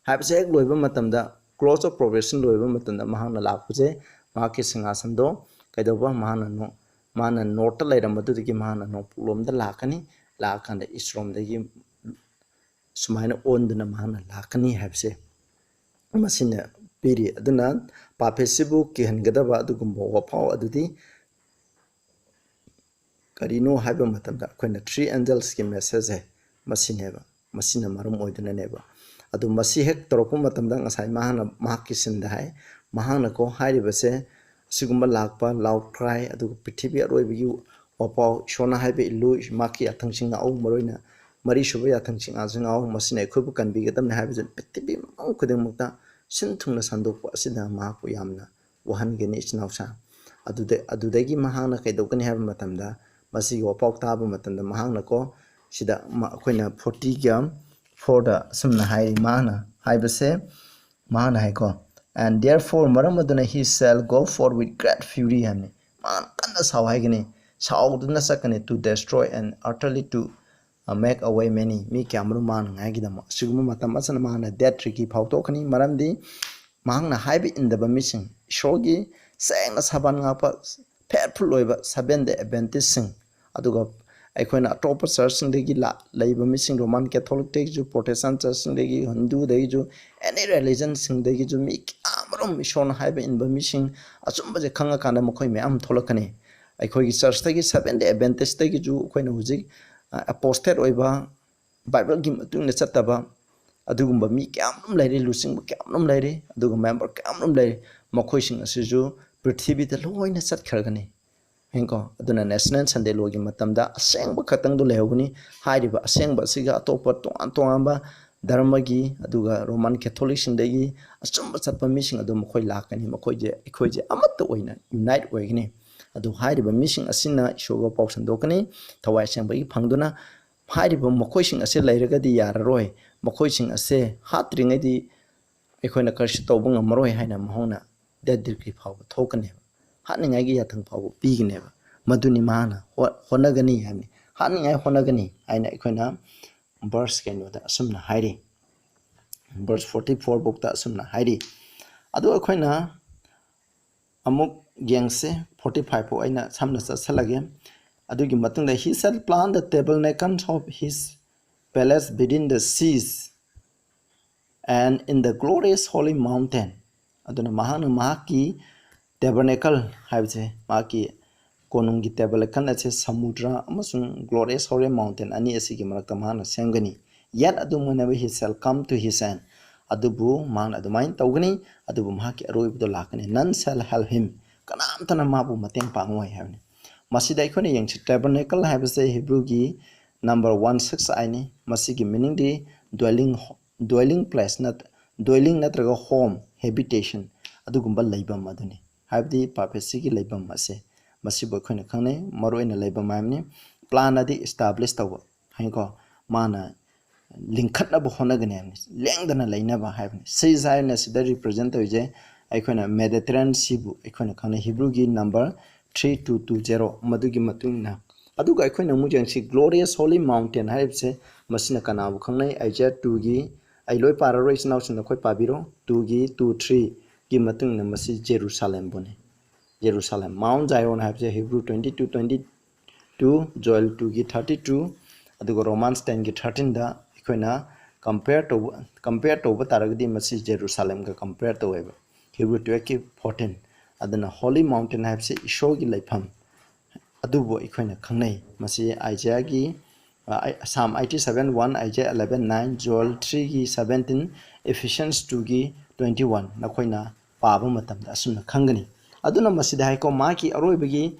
ꯍꯥꯏꯕꯁꯦ ꯍꯦꯛ ꯂꯣꯏꯕ ꯃꯇꯝꯗ, close of probation ꯂꯣꯏꯕ ꯃꯇꯝꯗ ꯃꯍꯥꯛꯅ ꯂꯥꯛꯄꯁꯦ, ꯃꯍꯥꯛꯀꯤ ꯁꯤꯡꯍꯥꯁꯟꯗꯣ ꯀꯩꯗꯧꯕ? ꯃꯍꯥꯛꯅ ꯅꯣ-, ꯃꯥꯅ ꯅꯣꯔꯠꯇ ꯂꯩꯔꯝꯕꯗꯨꯗꯒꯤ ꯃꯍꯥꯛꯅ ꯅꯣꯡꯄꯣꯛꯂꯣꯝꯗ ꯂꯥꯛꯀꯅꯤ꯫ ꯂꯥꯛꯑꯀꯥꯟꯗ ꯏꯁꯔꯣꯝꯗꯒꯤ ꯁꯨꯃꯥꯏꯅ ꯑꯣꯟꯗꯨꯅ ꯃꯍꯥꯛꯅ ꯂꯥꯛꯀꯅꯤ ꯍꯥꯏꯕꯁꯦ ꯃꯁꯤꯅ ꯄꯤꯔꯤ꯫ ꯑꯗꯨꯅ ꯄꯥꯐꯦꯁꯤꯕꯨ ꯀꯤꯍꯟꯒꯗꯕ ꯑꯗꯨꯒꯨꯝꯕ ꯋꯥꯐꯥꯎ ꯑꯗꯨꯗꯤ ꯀꯔꯤꯅꯣ ꯍꯥꯏꯕ ꯃꯇꯝꯗ ꯑꯩꯈꯣꯏꯅ three angelsꯀꯤ messageꯁꯦ ꯃꯁꯤꯅꯦꯕ꯫ ꯃꯁꯤꯅ ꯃꯔꯝ ꯑꯣꯏꯗꯨꯅꯅꯦꯕ꯫ ꯑꯗꯨ ꯃꯁꯤ ꯍꯦꯛ ꯇꯧꯔꯛꯄ ꯃꯇꯝꯗ ꯉꯁꯥꯏ ꯃꯍꯥꯛꯅ ꯃꯍꯥꯛꯀꯤ ꯁꯤꯟꯗ ꯍꯥꯏ, ꯃꯍꯥꯛꯅꯀꯣ ꯍꯥꯏꯔꯤꯕꯁꯦ ꯑꯁꯤꯒꯨꯝꯕ ꯂꯥꯛꯄ ꯂꯥꯎꯠ ꯀ꯭ꯔꯥꯏ, ꯑꯗꯨꯒ ꯄ꯭ꯔꯤꯊꯤꯕꯤ ꯑꯔꯣꯏꯕꯒꯤ ꯋꯥꯄꯥꯎ, ꯏꯁꯣꯔꯅ ꯍꯥꯏꯕ ꯏꯜꯂꯨ, ꯃꯍꯥꯛꯀꯤ ꯌꯥꯊꯪꯁꯤꯡ ꯉꯥꯛꯎ, ꯃꯔꯨꯑꯣꯏꯅ ꯃꯔꯤꯁꯨꯕ ꯌꯥꯊꯪꯁꯤꯡ ꯉꯥꯛꯁꯨ ꯉꯥꯛꯎ, ꯃꯁꯤꯅ ꯑꯩꯈꯣꯏꯕꯨ ꯀꯟꯕꯤꯒꯗꯕꯅꯤ ꯍꯥꯏꯕꯁꯤ ꯄ꯭ꯔꯤꯊꯤꯕꯤ ꯃꯐꯝ ꯈꯨꯗꯤꯡꯃꯛꯇ ꯁꯤꯟ ꯊꯨꯡꯅ ꯁꯟꯗꯣꯛꯄ ꯑꯁꯤꯅ ꯃꯍꯥꯛꯄꯨ ꯌꯥꯝꯅ ꯋꯥꯍꯟꯒꯅꯤ, ꯏꯆꯤꯟ ꯏꯅꯥꯎꯁꯥ꯫ ꯑꯗꯨꯗ-, ꯑꯗꯨꯗꯒꯤ ꯃꯍꯥꯛꯅ ꯀꯩꯗꯧꯒꯅꯤ ꯍꯥꯏꯕ ꯃꯇꯝꯗ, ꯃꯁꯤꯒꯤ ꯋꯥꯄꯥꯎ ꯇꯥꯕ ꯃꯇꯝꯗ ꯃꯍꯥꯛꯅꯀꯣ, ꯁꯤꯗ ꯃ-, ꯑꯩꯈꯣꯏꯅ ꯐꯣꯔꯇꯤꯒ ꯐꯣꯔꯗ ꯑꯁꯨꯝꯅ ꯍꯥꯏꯔꯤ, ꯃꯍꯥꯛꯅ ꯍꯥꯏꯕꯁꯦ, ꯃꯍꯥꯛꯅ ꯍꯥꯏꯀꯣ, "And therefore, ꯃꯔꯝ ꯑꯗꯨꯅ he shall go forth with great fury" ꯍꯥꯏꯕꯅꯤ꯫ ꯃꯍꯥꯛꯅ ꯀꯟꯅ ꯁꯥꯎ ꯍꯥꯏꯒꯅꯤ, ꯁꯥꯎꯗꯨꯅ ꯆꯠꯀꯅꯤ, "to destroy and utterly to, uh, make away many", ꯃꯤ ꯀꯌꯥꯃꯔꯨꯝ ꯃꯥꯡꯅꯉꯥꯏꯒꯤꯗꯃꯛ꯫ ꯑꯁꯤꯒꯨꯝꯕ ꯃꯇꯝ ꯑꯁꯤꯗ ꯃꯍꯥꯛꯅ death decree ꯐꯥꯎꯊꯣꯛꯀꯅꯤ, ꯃꯔꯝꯗꯤ ꯃꯍꯥꯛꯅ ꯍꯥꯏꯕ ꯏꯟꯗꯕ ꯃꯤꯁꯤꯡ, ꯏꯁꯣꯔꯒꯤ ꯁꯦꯡꯅ ꯁꯥꯕꯟ ꯉꯥꯛꯄ faithful ꯑꯣꯏꯕ Seventh Day Adventistꯁꯤꯡ, ꯑꯗꯨꯒ ꯑꯩꯈꯣꯏꯅ ꯑꯇꯣꯞꯄ ꯆꯔꯆꯁꯤꯡꯗꯒꯤ ꯂꯥ-, ꯂꯩꯕ ꯃꯤꯁꯤꯡ, Roman Catholicꯇꯒꯤꯁꯨ, Protestant ꯆꯔꯆꯁꯤꯡꯗꯒꯤ, ꯍꯤꯟꯗꯨꯗꯒꯤꯁꯨ, any religionꯁꯤꯡꯗꯒꯤꯁꯨ ꯃꯤ ꯀꯌꯥꯃꯔꯨꯝ ꯏꯁꯣꯔꯅ ꯍꯥꯏꯕ ꯏꯟꯕ ꯃꯤꯁꯤꯡ ꯑꯆꯨꯝꯕꯁꯦ ꯈꯪꯉꯀꯥꯟꯗ ꯃꯈꯣꯏ ꯃꯌꯥꯝ ꯊꯣꯛꯂꯛꯀꯅꯤ꯫ ꯑꯩꯈꯣꯏꯒꯤ ꯆꯔꯆꯇꯒꯤ, Seventh Day Adventistꯇꯒꯤꯁꯨ ꯑꯩꯈꯣꯏꯅ ꯍꯧꯖꯤꯛ, ꯑ, apostate ꯑꯣꯏꯕ, ꯕꯥꯏꯕꯜꯒꯤ ꯃꯇꯨꯡ ꯏꯟꯅ ꯆꯠꯇꯕ ꯑꯗꯨꯒꯨꯝꯕ ꯃꯤ ꯀꯌꯥꯃꯔꯨꯝ ꯂꯩꯔꯤ, ꯂꯨꯆꯤꯡꯕ ꯀꯌꯥꯃꯔꯨꯝ ꯂꯩꯔꯤ, ꯑꯗꯨꯒ member ꯀꯌꯥꯃꯔꯨꯝ ꯂꯩꯔꯤ꯫ ꯃꯈꯣꯏꯁꯤꯡ ꯑꯁꯤꯁꯨ ꯄ꯭ꯔꯤꯊꯤꯕꯤꯗ ꯂꯣꯏꯅ ꯆꯠꯈ꯭ꯔꯒꯅꯤ꯫ ꯍꯌꯦꯡꯀꯣ, ꯑꯗꯨꯅ National Sunday Lawꯒꯤ ꯃꯇꯝꯗ ꯑꯁꯦꯡꯕ ꯈꯛꯇꯪꯗꯨ ꯂꯩꯍꯧꯒꯅꯤ꯫ ꯍꯥꯏꯔꯤꯕ ꯑꯁꯦꯡꯕ ꯑꯁꯤꯒ ꯑꯇꯣꯞꯄ ꯇꯣꯉꯥꯟ ꯇꯣꯉꯥꯟꯕ ꯙꯔꯃꯒꯤ, ꯑꯗꯨꯒ Roman Catholicꯁꯤꯡꯗꯒꯤ ꯑꯆꯨꯝꯕ ꯆꯠꯄ ꯃꯤꯁꯤꯡ ꯑꯗꯨ ꯃꯈꯣꯏ ꯂꯥꯛꯀꯅꯤ꯫ ꯃꯈꯣꯏꯁꯦ, ꯑꯩꯈꯣꯏꯁꯦ ꯑꯃꯠꯇ ꯑꯣꯏꯅ unite ꯑꯣꯏꯒꯅꯤ꯫ ꯑꯗꯨ ꯍꯥꯏꯔꯤꯕ ꯃꯤꯁꯤꯡ ꯑꯁꯤꯅ ꯏꯁꯣꯔꯒ ꯄꯥꯎ ꯁꯟꯗꯣꯛꯀꯅꯤ, ꯊꯋꯥꯏ ꯑꯁꯦꯡꯕꯒꯤ ꯐꯪꯗꯨꯅ꯫ ꯍꯥꯏꯔꯤꯕ ꯃꯈꯣꯏꯁꯤꯡ ꯑꯁꯦ ꯂꯩꯔꯒꯗꯤ ꯌꯥꯔꯔꯣꯏ, ꯃꯈꯣꯏꯁꯤꯡ ꯑꯁꯦ ꯍꯥꯠꯇ꯭ꯔꯤꯉꯩꯗꯤ ꯑꯩꯈꯣꯏꯅ ꯀꯔꯤꯁꯨ ꯇꯧꯕ ꯉꯝꯃꯔꯣꯏ ꯍꯥꯏꯅ ꯃꯍꯧꯅ death decree ꯐꯥꯎꯕ ꯊꯣꯛꯀꯅꯦꯕ, ꯍꯥꯠꯅꯤꯡꯉꯥꯏꯒꯤ ꯌꯥꯊꯪ ꯐꯥꯎꯕ ꯄꯤꯒꯅꯦꯕ꯫ ꯃꯗꯨꯅꯤ ꯃꯥꯅ ꯍꯣ-, ꯍꯣꯠꯅꯒꯅꯤ ꯍꯥꯏꯕꯅꯤ, ꯍꯥꯠꯅꯤꯡꯉꯥꯏ ꯍꯣꯠꯅꯒꯅꯤ ꯍꯥꯏꯅ ꯑꯩꯈꯣꯏꯅ verse ꯀꯩꯅꯣꯗ ꯑꯁꯨꯝꯅ ꯍꯥꯏꯔꯤ, verse forty four ꯐꯥꯎꯗ ꯑꯁꯨꯝꯅ ꯍꯥꯏꯔꯤ꯫ ꯑꯗꯨ ꯑꯩꯈꯣꯏꯅ ꯑꯃꯨꯛ ꯌꯦꯡꯁꯦ, forty five ꯐꯥꯎ ꯑꯩꯅ ꯁꯝꯅ ꯆꯠꯁꯜꯂꯒꯦ꯫ ꯑꯗꯨꯒꯤ ꯃꯇꯨꯡꯗ, "He shall plant the tabernacles of his palace within the seas and in the glorious holy mountain." ꯑꯗꯨꯅ ꯃꯍꯥꯛꯅ ꯃꯍꯥꯛꯀꯤ tabernacle ꯍꯥꯏꯕꯁꯦ, ꯃꯍꯥꯛꯀꯤ ꯀꯣꯅꯨꯡꯒꯤ tabernacle ꯑꯁꯦ ꯁꯃꯨꯗ꯭ꯔ ꯑꯃꯁꯨꯡ glorious holy mountain ꯑꯅꯤ ꯑꯁꯤꯒꯤ ꯃꯔꯛꯇ ꯃꯍꯥꯛꯅ ꯁꯦꯝꯒꯅꯤ꯫ Yet ꯑꯗꯨꯝ ꯑꯣꯏꯅꯕ he shall come to his end. ꯑꯗꯨꯕꯨ ꯃꯍꯥꯛꯅ ꯑꯗꯨꯃꯥꯏꯅ ꯇꯧꯒꯅꯤ, ꯑꯗꯨꯕꯨ ꯃꯍꯥꯛꯀꯤ ꯑꯔꯣꯏꯕꯗꯣ ꯂꯥꯛꯀꯅꯤ. None shall help him. ꯀꯅꯥꯝꯇꯅ ꯃꯥꯕꯨ ꯃꯇꯦꯡ ꯄꯥꯡꯉꯣꯏ ꯍꯥꯏꯕꯅꯤ꯫ ꯃꯁꯤꯗ ꯑꯩꯈꯣꯏꯅ ꯌꯦꯡꯁꯤ, tabernacle ꯍꯥꯏꯕꯁꯦ ꯍꯤꯕ꯭ꯔꯨꯒꯤ number one six ꯑꯥꯏꯅꯤ꯫ ꯃꯁꯤꯒꯤ meaningꯗꯤ dwelling, dwelling place ꯅꯠ-, dwelling ꯅꯠꯇ꯭ꯔꯒ home, habitation, ꯑꯗꯨꯒꯨꯝꯕ ꯂꯩꯐꯝ ꯑꯗꯨꯅꯤ꯫ ꯍꯥꯏꯕꯗꯤ ꯄꯥꯄꯦꯁꯤꯒꯤ ꯂꯩꯐꯝ ꯑꯁꯦ, ꯃꯁꯤꯕꯨ ꯑꯩꯈꯣꯏꯅ ꯈꯪꯅꯩ, ꯃꯔꯨꯑꯣꯏꯅ ꯂꯩꯐꯝ ꯍꯥꯏꯕꯅꯤ꯫ Plan ꯑꯗꯤ establish ꯇꯧꯕ ꯍꯥꯏꯀꯣ, ꯃꯥꯅ ꯂꯤꯡꯈꯠꯅꯕ ꯍꯣꯠꯅꯒꯅꯤ ꯍꯥꯏꯕꯅꯤ, ꯂꯦꯡꯗꯅ ꯂꯩꯅꯕ ꯍꯥꯏꯕꯅꯤ꯫ Siege ꯍꯥꯏꯅ ꯁꯤꯗ represent ꯇꯧꯔꯤꯁꯦ ꯑꯩꯈꯣꯏꯅ Mediterranean Seaꯕꯨ ꯑꯩꯈꯣꯏꯅ ꯈꯪꯅꯩ, ꯍꯤꯕ꯭ꯔꯨꯒꯤ number three two two zero, ꯃꯗꯨꯒꯤ ꯃꯇꯨꯡ ꯏꯟꯅ꯫ ꯑꯗꯨꯒ ꯑꯩꯈꯣꯏꯅ ꯑꯃꯨꯛ ꯌꯦꯡꯁꯤ, glorious holy mountain ꯍꯥꯏꯔꯤꯕꯁꯦ, ꯃꯁꯤꯅ ꯀꯅꯥꯕꯨ ꯈꯪꯅꯩ? Isaiah twoꯒꯤ, ꯑꯩ ꯂꯣꯏ ꯄꯥꯔꯔꯣꯏ, ꯏꯆꯤꯟ ꯏꯅꯥꯎꯁꯤꯡ ꯅꯈꯣꯏ ꯄꯥꯕꯤꯔꯣ, twoꯒꯤ two threeꯒꯤ ꯃꯇꯨꯡ ꯏꯟꯅ ꯃꯁꯤ ꯖꯦꯔꯨꯁꯥꯂꯦꯝꯕꯨꯅꯤ꯫ ꯖꯦꯔꯨꯁꯥꯂꯦꯝ꯫ Mount Zion ꯍꯥꯏꯕꯁꯦ ꯍꯤꯕ꯭ꯔꯨ twenty two twenty two, Joel twoꯒꯤ thirty two, ꯑꯗꯨꯒ Romans tenꯒꯤ thirteenꯗ ꯑꯩꯈꯣꯏꯅ compare ꯇꯧꯕ, compare ꯇꯧꯕ ꯇꯥꯔꯒꯗꯤ ꯃꯁꯤ ꯖꯦꯔꯨꯁꯥꯂꯦꯝꯒ compare ꯇꯧꯋꯦꯕ, ꯍꯤꯕ꯭ꯔꯨ twelveꯀꯤ fourteen꯫ ꯑꯗꯨꯅ holy mountain ꯍꯥꯏꯕꯁꯤ ꯏꯁꯣꯔꯒꯤ ꯂꯩꯐꯝ, ꯑꯗꯨꯕꯨ ꯑꯩꯈꯣꯏꯅ ꯈꯪꯅꯩ꯫ ꯃꯁꯤ Isaiahꯒꯤ, ꯑ, Psalm eighty seven one, Isaiah eleven nine, Joel threeꯒꯤ seventeen, Ephesians twoꯒꯤ twenty one, ꯅꯈꯣꯏꯅ ꯄꯥꯕ ꯃꯇꯝꯗ ꯑꯁꯨꯝꯅ ꯈꯪꯒꯅꯤ꯫ ꯑꯗꯨꯅ ꯃꯁꯤꯗ ꯍꯥꯏꯀꯣ, ꯃꯍꯥꯛꯀꯤ ꯑꯔꯣꯏꯕꯒꯤ,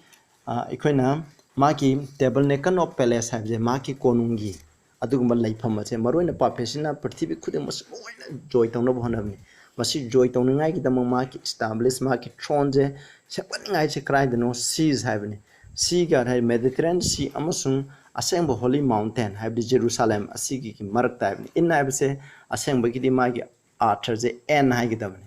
ꯑ, ꯑꯩꯈꯣꯏꯅ ꯃꯍꯥꯛꯀꯤ tabernacle of palace ꯍꯥꯏꯕꯁꯦ, ꯃꯍꯥꯛꯀꯤ ꯀꯣꯅꯨꯡꯒꯤ ꯑꯗꯨꯒꯨꯝꯕ ꯂꯩꯐꯝ ꯑꯁꯦ ꯃꯔꯨꯑꯣꯏꯅ ꯄꯥꯄꯦꯁꯤꯅ ꯄ꯭ꯔꯤꯊꯤꯕꯤ ꯈꯨꯗꯤꯡꯃꯛꯁꯦ ꯂꯣꯏꯅ joy ꯇꯧꯅꯕ ꯍꯣꯠꯅꯕꯅꯤ꯫ ꯃꯁꯤ joy ꯇꯧꯅꯤꯡꯉꯥꯏꯒꯤꯗꯃꯛ ꯃꯍꯥꯛꯀꯤ establish, ꯃꯍꯥꯛꯀꯤ throneꯁꯦ ꯁꯦꯝꯒꯠꯅꯤꯡꯉꯥꯏꯁꯦ ꯀꯗꯥꯏꯗꯅꯣ? Siege ꯍꯥꯏꯕꯅꯤ꯫ Seaꯒ ꯍꯥꯏ Mediterranean Sea ꯑꯃꯁꯨꯡ ꯑꯁꯦꯡꯕ holy mountain ꯍꯥꯏꯕꯗꯤ ꯖꯦꯔꯨꯁꯥꯂꯦꯝ ꯑꯁꯤꯒꯤ ꯃꯔꯛꯇ ꯍꯥꯏꯕꯅꯤ꯫ In ꯍꯥꯏꯕꯁꯦ ꯑꯁꯦꯡꯕꯒꯤꯗꯤ ꯃꯥꯒꯤ ꯑꯥꯔꯊꯁꯦ N ꯍꯥꯏꯒꯗꯕꯅꯤ꯫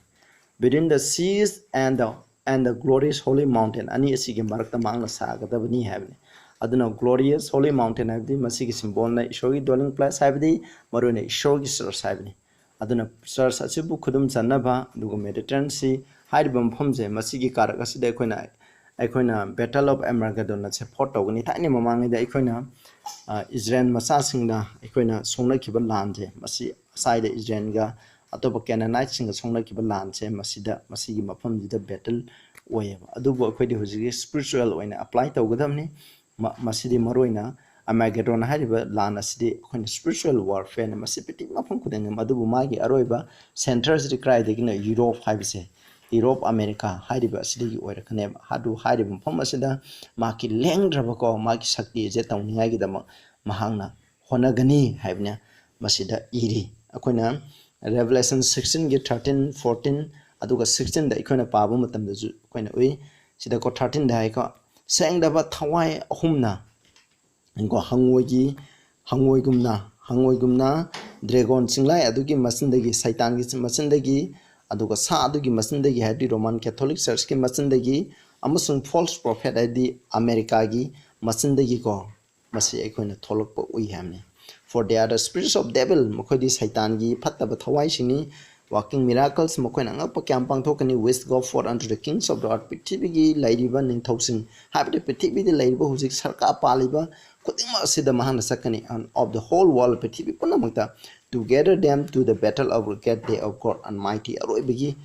Between the siege and the, and the glorious holy mountain, ꯑꯅꯤ ꯑꯁꯤꯒꯤ ꯃꯔꯛꯇ ꯃꯍꯥꯛꯅ ꯁꯥꯒꯗꯕꯅꯤ ꯍꯥꯏꯕꯅꯤ꯫ ꯑꯗꯨꯅ glorious holy mountain ꯍꯥꯏꯕꯗꯤ ꯃꯁꯤꯒꯤ symbolꯅ ꯏꯁꯣꯔꯒꯤ dwelling place ꯍꯥꯏꯕꯗꯤ ꯃꯔꯨꯑꯣꯏꯅ ꯏꯁꯣꯔꯒꯤ church ꯍꯥꯏꯕꯅꯤ꯫ ꯑꯗꯨꯅ church ꯑꯁꯤꯕꯨ ꯈꯨꯗꯨꯝ ꯆꯟꯅꯕ, ꯑꯗꯨꯒ Mediterranean Sea ꯍꯥꯏꯔꯤꯕ ꯃꯐꯝꯁꯦ, ꯃꯁꯤꯒꯤ ꯀꯥꯔꯛ ꯑꯁꯤꯗ ꯑꯩꯈꯣꯏꯅ, ꯑꯩꯈꯣꯏꯅ Battle of Armageddon ꯑꯁꯦ fought ꯇꯧꯒꯅꯤ꯫ ꯊꯥꯏꯅ ꯃꯃꯥꯡꯉꯩꯗ ꯑꯩꯈꯣꯏꯅ, ꯑ, ꯏꯖꯔꯦꯜ ꯃꯆꯥꯁꯤꯡꯅ ꯑꯩꯈꯣꯏꯅ ꯁꯣꯛꯅꯈꯤꯕ ꯂꯥꯟꯁꯦ, ꯃꯁꯤ ꯉꯁꯥꯏꯗ ꯏꯖꯔꯦꯜꯒ ꯑꯇꯣꯞꯄ Canaaniteꯁꯤꯡꯒ ꯁꯣꯛꯅꯈꯤꯕ ꯂꯥꯟꯁꯦ ꯃꯁꯤꯗ, ꯃꯁꯤꯒꯤ ꯃꯐꯝꯁꯤꯗ battle ꯑꯣꯏꯌꯦꯕ꯫ ꯑꯗꯨꯕꯨ ꯑꯩꯈꯣꯏꯗꯤ ꯍꯧꯖꯤꯛꯀꯤ spiritual ꯑꯣꯏꯅ apply ꯇꯧꯒꯗꯕꯅꯤ꯫ ꯃ-, ꯃꯁꯤꯗꯤ ꯃꯔꯨꯑꯣꯏꯅ, ꯑꯃꯥꯒꯦꯗꯣꯟ ꯍꯥꯏꯔꯤꯕ ꯂꯥꯟ ꯑꯁꯤꯗꯤ ꯑꯩꯈꯣꯏꯅ spiritual warfareꯅꯤ꯫ ꯃꯁꯤ ꯄ꯭ꯔꯤꯊꯤꯕꯤ ꯃꯐꯝ ꯈꯨꯗꯤꯡꯃꯛ, ꯑꯗꯨꯕꯨ ꯃꯥꯒꯤ ꯑꯔꯣꯏꯕ centreꯁꯤꯗꯤ ꯀꯗꯥꯏꯗꯒꯤꯅꯣ? ꯌꯨꯔꯣꯞ ꯍꯥꯏꯕꯁꯦ, ꯌꯨꯔꯣꯞ, ꯑꯃꯦꯔꯤꯀꯥ ꯍꯥꯏꯔꯤꯕ ꯑꯁꯤꯗꯒꯤ ꯑꯣꯏꯔꯛꯀꯅꯦꯕ꯫ ꯑꯗꯨ ꯍꯥꯏꯔꯤꯕ ꯃꯐꯝ ꯑꯁꯤꯗ ꯃꯍꯥꯛꯀꯤ ꯂꯦꯡꯗ꯭ꯔꯕꯀꯣ, ꯃꯥꯒꯤ ꯁꯛꯇꯤ ꯑꯁꯦ ꯇꯧꯅꯤꯡꯉꯥꯏꯒꯤꯗꯃꯛ ꯃꯍꯥꯛꯅ ꯍꯣꯠꯅꯒꯅꯤ ꯍꯥꯏꯕꯅ ꯃꯁꯤꯗ ꯏꯔꯤ꯫ ꯑꯩꯈꯣꯏꯅ Revelation sixteenꯒꯤ thirteen, fourteen, ꯑꯗꯨꯒ sixteenꯗ ꯑꯩꯈꯣꯏꯅ ꯄꯥꯕ ꯃꯇꯝꯗꯁꯨ ꯑꯩꯈꯣꯏꯅ ꯎꯏ꯫ ꯁꯤꯗꯀꯣ thirteenꯗ ꯍꯥꯏꯀꯣ, "ꯁꯦꯡꯗꯕ ꯊꯋꯥꯏ ꯑꯍꯨꯝꯅ", ꯀꯣ, "ꯍꯪꯉꯣꯏꯒꯤ, ꯍꯪꯉꯣꯏꯒꯨꯝꯅ, ꯍꯪꯉꯣꯏꯒꯨꯝꯅ ꯗ꯭ꯔꯦꯒꯣꯟ ꯆꯤꯡꯂꯥꯏ ꯑꯗꯨꯒꯤ ꯃꯆꯤꯟꯗꯒꯤ, ꯁꯩꯇꯥꯟꯒꯤ ꯃꯆꯤꯟꯗꯒꯤ, ꯑꯗꯨꯒ ꯁꯥ ꯑꯗꯨꯒꯤ ꯃꯆꯤꯟꯗꯒꯤ", ꯍꯥꯏꯕꯗꯤ Roman Catholic Churchꯀꯤ ꯃꯆꯤꯟꯗꯒꯤ, ꯑꯃꯁꯨꯡ false prophet, ꯍꯥꯏꯕꯗꯤ ꯑꯃꯦꯔꯤꯀꯥꯒꯤ ꯃꯆꯤꯟꯗꯒꯤꯀꯣ, ꯃꯁꯤ ꯑꯩꯈꯣꯏꯅ ꯊꯣꯛꯂꯛꯄ ꯎꯏ ꯍꯥꯏꯕꯅꯤ꯫ "For they are the spirits of devil", ꯃꯈꯣꯏꯗꯤ ꯁꯩꯇꯥꯟꯒꯤ ꯐꯠꯇꯕ ꯊꯋꯥꯏꯁꯤꯡꯅꯤ꯫ "Working miracles", ꯃꯈꯣꯏꯅ ꯑꯉꯛꯄ ꯀꯌꯥꯝ ꯄꯥꯡꯊꯣꯛꯀꯅꯤ꯫ "Which go forth unto the kings of the earth", ꯄ꯭ꯔꯤꯊꯤꯕꯤꯒꯤ ꯂꯩꯔꯤꯕ ꯅꯤꯡꯊꯧꯁꯤꯡ, ꯍꯥꯏꯕꯗꯤ ꯄ꯭ꯔꯤꯊꯤꯕꯤꯗ ꯂꯩꯔꯤꯕ ꯍꯧꯖꯤꯛ ꯁꯔꯀꯥꯔ ꯄꯥꯜꯂꯤꯕ ꯈꯨꯗꯤꯡꯃꯛ ꯑꯁꯤꯗ ꯃꯍꯥꯛꯅ ꯆꯠꯀꯅꯤ꯫ "And of the whole world", ꯄ꯭ꯔꯤꯊꯤꯕꯤ ꯄꯨꯝꯅꯃꯛꯇ, "to gather them to the battle of the great day of God Almighty", ꯑꯔꯣꯏꯕꯒꯤ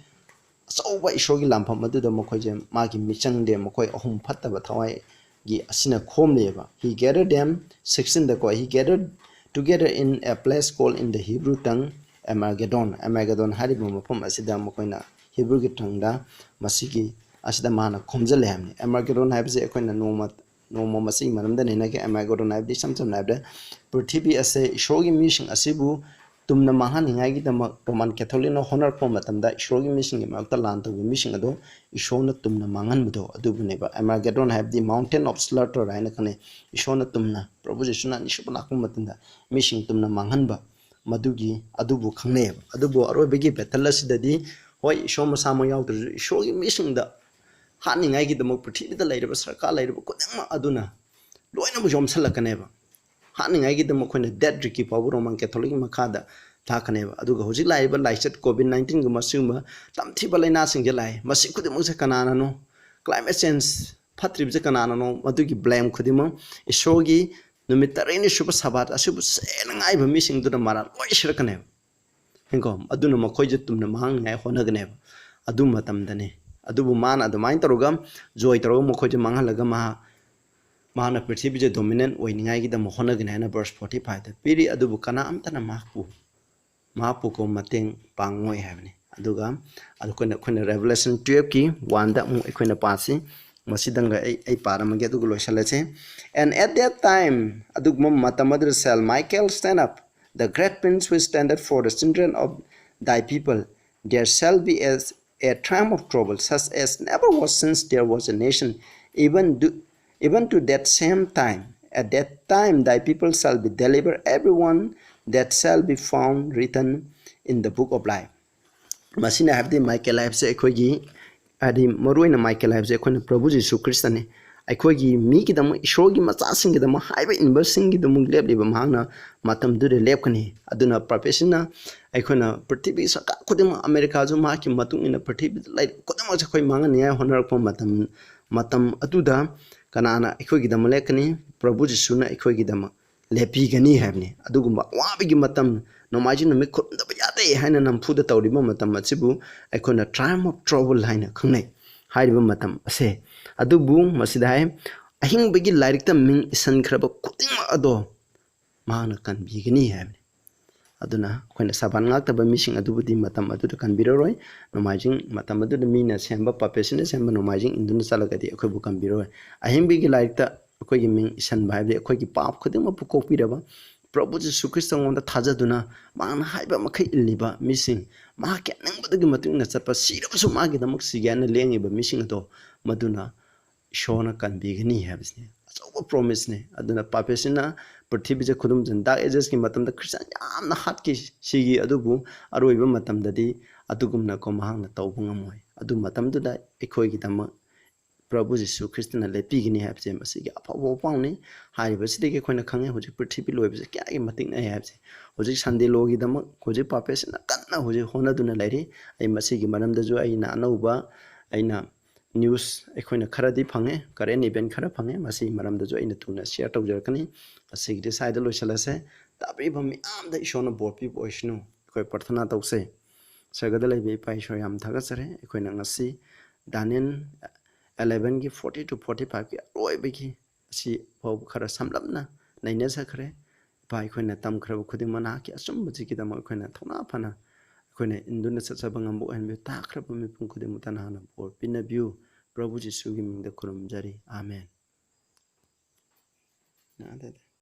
ꯑꯆꯧꯕ ꯏꯁꯣꯔꯒꯤ ꯂꯥꯟꯐꯝ ꯑꯗꯨꯗ ꯃꯈꯣꯏꯁꯦ, ꯃꯥꯒꯤ ꯃꯤꯆꯪꯗ ꯃꯈꯣꯏ ꯑꯍꯨꯝ ꯐꯠꯇꯕ ꯊꯋꯥꯏꯒꯤ ꯑꯁꯤꯅ ꯈꯣꯝꯂꯦꯕ꯫ "He gathered them", sixteenꯗꯀꯣ, "He gathered together in a place called in the Hebrew tongue Armageddon", ꯑꯃꯥꯒꯦꯗꯣꯟ ꯍꯥꯏꯔꯤꯕ ꯃꯐꯝ ꯑꯁꯤꯗ ꯃꯈꯣꯏꯅ ꯍꯤꯕ꯭ꯔꯨꯒꯤ tongueꯗ ꯃꯁꯤꯒꯤ ꯑꯁꯤꯗ ꯃꯥꯅ ꯈꯣꯝꯖꯤꯜꯂꯦ ꯍꯥꯏꯕꯅꯤ꯫ ꯑꯃꯥꯒꯦꯗꯣꯟ ꯍꯥꯏꯕꯁꯤ ꯑꯩꯈꯣꯏꯅ ꯅꯣꯡꯃ, ꯅꯣꯡꯃ ꯃꯁꯤꯒꯤ ꯃꯔꯝꯗ ꯅꯩꯅꯒꯦ꯫ ꯑꯃꯥꯒꯦꯗꯣꯟ ꯍꯥꯏꯕꯗꯤ ꯏꯁꯝ ꯁꯝꯅ ꯍꯥꯏꯔꯕꯗ ꯄ꯭ꯔꯤꯊꯤꯕꯤ ꯑꯁꯦ ꯏꯁꯣꯔꯒꯤ ꯃꯤꯁꯤꯡ ꯑꯁꯤꯕꯨ ꯇꯨꯝꯅ ꯃꯥꯡꯍꯟꯅꯤꯡꯉꯥꯏꯒꯤꯗꯃꯛ Roman Catholicꯅ ꯍꯣꯠꯅꯔꯛꯄ ꯃꯇꯝꯗ ꯏꯁꯣꯔꯒꯤ ꯃꯤꯁꯤꯡꯒꯤ ꯃꯔꯛꯇ ꯂꯥꯟ ꯇꯧꯕ ꯃꯤꯁꯤꯡ ꯑꯗꯨ ꯏꯁꯣꯔꯅ ꯇꯨꯝꯅ ꯃꯥꯡꯍꯟꯕꯗꯣ ꯑꯗꯨꯕꯨꯅꯦꯕ꯫ Armageddon ꯍꯥꯏꯕꯗꯤ Mountain of Slaughter ꯍꯥꯏꯅ ꯈꯪꯅꯩ꯫ ꯏꯁꯣꯔꯅ ꯇꯨꯝꯅ, ꯄ꯭ꯔꯚꯨ ꯖꯤꯁꯨꯅ ꯑꯅꯤꯁꯨꯕ ꯂꯥꯛꯄ ꯃꯇꯝꯗ ꯃꯤꯁꯤꯡ ꯇꯨꯝꯅ ꯃꯥꯡꯍꯟꯕ, ꯃꯗꯨꯒꯤ, ꯑꯗꯨꯕꯨ ꯈꯪꯅꯩꯌꯦꯕ꯫ ꯑꯗꯨꯕꯨ ꯑꯔꯣꯏꯕꯒꯤ battle ꯑꯁꯤꯗꯗꯤ, ꯍꯣꯏ, ꯏꯁꯣꯔ ꯃꯁꯥꯃꯛ ꯌꯥꯎꯗ꯭ꯔꯁꯨ, ꯏꯁꯣꯔꯒꯤ ꯃꯤꯁꯤꯡꯗ ꯍꯥꯠꯅꯤꯡꯉꯥꯏꯒꯤꯗꯃꯛ ꯄ꯭ꯔꯤꯊꯤꯕꯤꯗ ꯂꯩꯔꯤꯕ ꯁꯔꯀꯥꯔ ꯂꯩꯔꯤꯕ ꯈꯨꯗꯤꯡꯃꯛ ꯑꯗꯨꯅ ꯂꯣꯏꯅꯃꯛ ꯌꯣꯝꯁꯤꯜꯂꯛꯀꯅꯦꯕ꯫ ꯍꯥꯠꯅꯤꯡꯉꯥꯏꯒꯤꯗꯃꯛ ꯑꯩꯈꯣꯏꯅ death decree ꯐꯥꯎꯕ Roman Catholicꯀꯤ ꯃꯈꯥꯗ ꯂꯥꯛꯀꯅꯦꯕ꯫ ꯑꯗꯨꯒ ꯍꯧꯖꯤꯛ ꯂꯥꯛꯏꯕ ꯂꯥꯏꯆꯠ COVID nineteenꯒꯨꯝꯕ ꯁꯤꯒꯨꯝꯕ ꯇꯝꯊꯤꯕ ꯂꯥꯏꯅꯥꯁꯤꯡꯁꯦ ꯂꯥꯛꯑꯦ꯫ ꯃꯁꯤ ꯈꯨꯗꯤꯡꯃꯛꯁꯦ ꯀꯅꯥꯅꯅꯣ? Climate change ꯐꯠꯇ꯭ꯔꯤꯕꯁꯦ ꯀꯅꯥꯅꯅꯣ? ꯃꯗꯨꯒꯤ blame ꯈꯨꯗꯤꯡꯃꯛ ꯏꯁꯣꯔꯒꯤ ꯅꯨꯃꯤꯠ ꯇꯔꯦꯠꯅꯤ ꯁꯨꯕ ꯁꯕꯥꯠ ꯑꯁꯤꯕꯨ ꯁꯦꯡꯅ ꯉꯥꯏꯕ ꯃꯤꯁꯤꯡꯗꯨꯅ ꯃꯔꯥ ꯂꯣꯏ ꯁꯤꯔꯛꯀꯅꯦꯕ꯫ ꯌꯦꯡꯉꯣ, ꯑꯗꯨꯅ ꯃꯈꯣꯏꯁꯦ ꯇꯨꯝꯅ ꯃꯥꯡꯅꯤꯡꯉꯥꯏ ꯍꯣꯠꯅꯒꯅꯦꯕ꯫ ꯑꯗꯨ ꯃꯇꯝꯗꯅꯦ꯫ ꯑꯗꯨꯕꯨ ꯃꯥꯅ ꯑꯗꯨꯃꯥꯏꯅ ꯇꯧꯔꯒ, joy ꯇꯧꯔꯒ ꯃꯈꯣꯏꯁꯦ ꯃꯥꯡꯍꯜꯂꯒ ꯃꯍꯥꯛ ꯃꯍꯥꯛꯅ ꯄ꯭ꯔꯤꯊꯤꯕꯤꯁꯦ ꯗꯣꯃꯤꯅꯦꯟ ꯑꯣꯏꯅꯤꯡꯉꯥꯏꯒꯤꯗꯃꯛ ꯍꯣꯠꯅꯒꯅꯤ ꯍꯥꯏꯅ ꯕꯔꯁ ꯐꯣꯔꯇꯤ ꯐꯥꯏꯚꯇ ꯄꯤꯔꯤ꯫ ꯑꯗꯨꯕꯨ ꯀꯅꯥꯝꯇꯅ ꯃꯍꯥꯛꯄꯨ ꯃꯍꯥꯛꯄꯨ ꯀꯣ ꯃꯇꯦꯡ ꯄꯥꯡꯉꯣꯏ ꯍꯥꯏꯕꯅꯤ꯫ ꯑꯗꯨꯒ ꯑꯩꯈꯣꯏꯅ ꯑꯩꯈꯣꯏꯅ ꯔꯦꯚꯦꯂꯦꯁꯟ ꯇꯨꯌꯦꯜꯐꯀꯤ ꯋꯥꯟꯗ ꯑꯃꯨꯛ ꯑꯩꯈꯣꯏꯅ ꯄꯥꯁꯤ꯫ ꯃꯁꯤꯗꯪꯒ ꯑꯩ ꯑꯩ ꯄꯥꯔꯝꯃꯒꯦ, ꯑꯗꯨꯒ ꯂꯣꯏꯁꯤꯜꯂꯁꯦ꯫ And at that time, ꯑꯗꯨꯒꯨꯝꯕ ꯃꯇꯝ ꯑꯗꯨꯗ shall Michael stand up, the great prince who standeth for the children of thy people. There shall be as a time of trouble, such as never was since there was a nation, even to, even to that same time. At that time thy people shall be delivered, everyone that shall be found written in the book of life. ꯃꯁꯤꯅ ꯍꯥꯏꯕꯗꯤ Michael ꯍꯥꯏꯕꯁꯦ ꯑꯩꯈꯣꯏꯒꯤ, ꯍꯥꯏꯗꯤ ꯃꯔꯨꯑꯣꯏꯅ Michael ꯍꯥꯏꯕꯁꯦ ꯑꯩꯈꯣꯏꯅ ꯄ꯭ꯔꯚꯨ ꯖꯤꯁꯨ ꯈ꯭ꯔꯤꯁꯇꯅꯤ꯫ ꯑꯩꯈꯣꯏꯒꯤ ꯃꯤꯒꯤꯗꯃꯛ, ꯏꯁꯣꯔꯒꯤ ꯃꯆꯥꯁꯤꯡꯒꯤꯗꯃꯛ, ꯍꯥꯏꯕ ꯏꯟꯕꯁꯤꯡꯒꯤꯗꯃꯛ ꯂꯦꯞꯂꯤꯕ ꯃꯍꯥꯛꯅ ꯃꯇꯝꯗꯨꯗ ꯂꯦꯞꯀꯅꯤ꯫ ꯑꯗꯨꯅ ꯄ꯭ꯔꯣꯐꯦꯁꯤꯅ ꯑꯩꯈꯣꯏꯅ ꯄ꯭ꯔꯤꯊꯤꯕꯤꯒꯤ ꯁꯔꯀꯥꯔ ꯈꯨꯗꯤꯡꯃꯛ, ꯑꯃꯦꯔꯤꯀꯥꯁꯨ ꯃꯍꯥꯛꯀꯤ ꯃꯇꯨꯡ ꯏꯟꯅ ꯄ꯭ꯔꯤꯊꯤꯕꯤꯗ ꯂꯩꯔꯤꯕ ꯈꯨꯗꯤꯡꯃꯛꯁꯦ ꯑꯩꯈꯣꯏ ꯃꯥꯡꯍꯟꯅꯤꯡꯉꯥꯏ ꯍꯣꯠꯅꯔꯛꯄ ꯃꯇꯝ, ꯃꯇꯝ ꯑꯗꯨꯗ ꯀꯅꯥꯅ ꯑꯩꯈꯣꯏꯒꯤꯗꯃꯛ ꯂꯦꯞꯀꯅꯤ? ꯄ꯭ꯔꯚꯨ ꯖꯤꯁꯨꯅ ꯑꯩꯈꯣꯏꯒꯤꯗꯃꯛ ꯂꯦꯞꯄꯤꯒꯅꯤ ꯍꯥꯏꯕꯅꯤ꯫ ꯑꯗꯨꯒꯨꯝꯕ ꯑꯋꯥꯕꯒꯤ ꯃꯇꯝ, ꯅꯣꯡꯃꯥꯏꯖꯤꯡ ꯅꯨꯃꯤꯠ ꯈꯨꯔꯨꯝꯗꯕ ꯌꯥꯗꯦ ꯍꯥꯏꯅ ꯅꯝꯐꯨꯗ ꯇꯧꯔꯤꯕ ꯃꯇꯝ ꯑꯁꯤꯕꯨ ꯑꯩꯈꯣꯏꯅ time of trouble ꯍꯥꯏꯅ ꯈꯪꯅꯩ꯫ ꯍꯥꯏꯔꯤꯕ ꯃꯇꯝ ꯑꯁꯦ, ꯑꯗꯨꯕꯨ ꯃꯁꯤꯗ ꯍꯥꯏ, ꯑꯍꯤꯡꯕꯒꯤ ꯂꯥꯏꯔꯤꯛꯇ ꯃꯤꯡ ꯏꯁꯤꯟꯈ꯭ꯔꯕ ꯈꯨꯗꯤꯡꯃꯛ ꯑꯗꯣ ꯃꯍꯥꯛꯅ ꯀꯟꯕꯤꯒꯅꯤ ꯍꯥꯏꯕꯅꯤ꯫ ꯑꯗꯨꯅ ꯑꯩꯈꯣꯏꯅ ꯁꯥꯕꯥꯟ ꯉꯥꯛꯇꯕ ꯃꯤꯁꯤꯡ ꯑꯗꯨꯕꯨꯗꯤ ꯃꯇꯝ ꯑꯗꯨꯗ ꯀꯟꯕꯤꯔꯔꯣꯏ꯫ ꯅꯣꯡꯃꯥꯏꯖꯤꯡ ꯃꯇꯝ ꯑꯗꯨꯗ ꯃꯤꯅ ꯁꯦꯝꯕ, ꯄꯥꯄꯦꯁꯤꯅ ꯁꯦꯝꯕ ꯅꯣꯡꯃꯥꯏꯖꯤꯡ ꯏꯟꯗꯨꯅ ꯆꯠꯂꯒꯗꯤ ꯑꯩꯈꯣꯏꯕꯨ ꯀꯟꯕꯤꯔꯔꯣꯏ꯫ ꯑꯍꯤꯡꯕꯒꯤ ꯂꯥꯏꯔꯤꯛꯇ ꯑꯩꯈꯣꯏꯒꯤ ꯃꯤꯡ ꯏꯁꯤꯟꯕ ꯍꯥꯏꯕꯗꯤ ꯑꯩꯈꯣꯏꯒꯤ ꯄꯥꯞ ꯈꯨꯗꯤꯡꯃꯛꯄꯨ ꯀꯣꯛꯄꯤꯔꯕ, ꯄ꯭ꯔꯚꯨ ꯖꯤꯁꯨ ꯈ꯭ꯔꯤꯁꯇꯉꯣꯟꯗ ꯊꯥꯖꯗꯨꯅ ꯃꯍꯥꯛꯅ ꯍꯥꯏꯕ ꯃꯈꯩ ꯏꯜꯂꯤꯕ ꯃꯤꯁꯤꯡ, ꯃꯍꯥꯛꯀꯤ ꯑꯅꯤꯡꯕꯗꯨꯒꯤ ꯃꯇꯨꯡ ꯏꯟꯅ ꯆꯠꯄ, ꯁꯤꯔꯕꯁꯨ ꯃꯥꯒꯤꯗꯃꯛ ꯁꯤꯒꯦ ꯍꯥꯏꯅ ꯂꯦꯡꯉꯤꯕ ꯃꯤꯁꯤꯡ ꯑꯗꯣ ꯃꯗꯨꯅ ꯏꯁꯣꯔꯅ ꯀꯟꯕꯤꯒꯅꯤ ꯍꯥꯏꯕꯁꯤꯅꯤ꯫ ꯑꯆꯧꯕ ꯄ꯭ꯔꯣꯃꯤꯁꯅꯤ꯫ ꯑꯗꯨꯅ ꯄꯥꯄꯦꯁꯤꯅ ꯄ꯭ꯔꯤꯊꯤꯕꯤꯁꯦ ꯈꯨꯗꯨꯝꯆꯟ, ꯗꯥꯔꯛ ꯑꯦꯖꯦꯁꯀꯤ ꯃꯇꯝꯗ ꯈ꯭ꯔꯤꯁꯇꯤꯌꯥꯟ ꯌꯥꯝꯅ ꯍꯥꯠꯈꯤ, ꯁꯤꯒꯤ, ꯑꯗꯨꯕꯨ ꯑꯔꯣꯏꯕ ꯃꯇꯝꯗꯗꯤ ꯑꯗꯨꯒꯨꯝꯅꯀꯣ ꯃꯍꯥꯛꯅ ꯇꯧꯕ ꯉꯝꯃꯣꯏ꯫ ꯑꯗꯨ ꯃꯇꯝꯗꯨꯗ ꯑꯩꯈꯣꯏꯒꯤꯗꯃꯛ ꯄ꯭ꯔꯚꯨ ꯖꯤꯁꯨ ꯈ꯭ꯔꯤꯁꯇꯅ ꯂꯦꯞꯄꯤꯒꯅꯤ ꯍꯥꯏꯕꯁꯦ ꯃꯁꯤꯒꯤ ꯑꯐꯕ ꯄꯥꯎꯅꯤ꯫ ꯍꯥꯏꯔꯤꯕꯁꯤꯗꯒꯤ ꯑꯩꯈꯣꯏꯅ ꯈꯪꯉꯦ ꯍꯧꯖꯤꯛ ꯄ꯭ꯔꯤꯊꯤꯕꯤ ꯂꯣꯏꯕꯁꯦ ꯀꯌꯥꯒꯤ ꯃꯇꯤꯛ ꯅꯛꯑꯦ ꯍꯥꯏꯕꯁꯦ꯫ ꯍꯧꯖꯤꯛ ꯁꯟꯗꯦ ꯂꯣꯒꯤꯗꯃꯛ ꯍꯧꯖꯤꯛ ꯄꯥꯄꯦꯁꯤꯅ ꯀꯟꯅ ꯍꯧꯖꯤꯛ ꯍꯣꯠꯅꯗꯨꯅ ꯂꯩꯔꯤ꯫ ꯑꯩ ꯃꯁꯤꯒꯤ ꯃꯔꯝꯗꯁꯨ ꯑꯩꯅ ꯑꯅꯧꯕ, ꯑꯩꯅ ꯅ꯭ꯌꯨꯁ ꯑꯩꯈꯣꯏꯅ ꯈꯔꯗꯤ ꯐꯪꯉꯦ, ꯀꯔꯦꯟ ꯏꯚꯦꯟ ꯈꯔ ꯐꯪꯉꯦ, ꯃꯁꯤꯒꯤ ꯃꯔꯝꯗꯁꯨ ꯑꯩꯅ ꯊꯨꯅ ꯁꯤꯌꯔ ꯇꯧꯖꯔꯛꯀꯅꯤ꯫ ꯉꯁꯤꯒꯤꯗꯤ ꯁ꯭ꯋꯥꯏꯗ ꯂꯣꯏꯁꯤꯜꯂꯁꯦ꯫ ꯇꯥꯕꯤꯔꯤꯕ ꯃꯤꯌꯥꯝꯗ ꯏꯁꯣꯔꯅ ꯕꯣꯔ ꯄꯤꯕ ꯑꯣꯏꯁꯅꯨ꯫ ꯑꯩꯈꯣꯏ ꯄ꯭ꯔꯊꯅꯥ ꯇꯧꯁꯦ꯫ ꯁꯔꯒꯗ ꯂꯩꯕ ꯏꯄꯥ ꯏꯁꯣꯔ, ꯌꯥꯝ ꯊꯥꯒꯠꯆꯔꯤ꯫ ꯑꯩꯈꯣꯏꯅ ꯉꯁꯤ ꯗꯥꯅꯤꯌꯦꯜ ꯑꯦꯂꯦꯚꯦꯟꯒꯤ ꯐꯣꯔꯇꯤ ꯇꯨ ꯐꯣꯔꯇꯤ ꯐꯥꯏꯚꯀꯤ ꯑꯔꯣꯏꯕꯒꯤ ꯑꯁꯤ ꯐꯥꯎꯕ ꯈꯔ ꯁꯝꯂꯞꯅ ꯅꯩꯅꯖꯈ꯭ꯔꯦ꯫ ꯏꯄꯥ, ꯑꯩꯈꯣꯏꯅ ꯇꯝꯈ꯭ꯔꯕ ꯈꯨꯗꯤꯡꯃꯛ ꯅꯍꯥꯛꯀꯤ ꯑꯆꯨꯝꯕꯁꯤꯒꯤꯗꯃꯛ ꯑꯩꯈꯣꯏꯅ ꯊꯧꯅꯥ ꯐꯅ ꯑꯩꯈꯣꯏꯅ ꯏꯟꯗꯨꯅ ꯆꯠꯆꯕ ꯉꯝꯕ ꯑꯣꯏꯍꯟꯕꯤꯌꯨ꯫ ꯇꯥꯈ꯭ꯔꯕ ꯃꯤꯄꯨꯝ ꯈꯨꯗꯤꯡꯃꯛꯇ ꯅꯍꯥꯛꯅ ꯕꯣꯔ ꯄꯤꯅꯕꯤꯌꯨ꯫ ꯄ꯭ꯔꯚꯨ ꯖꯤꯁꯨꯒꯤ ꯃꯤꯡꯗ ꯈꯨꯔꯨꯝꯖꯔꯤ꯫ ꯑꯥꯃꯦꯟ꯫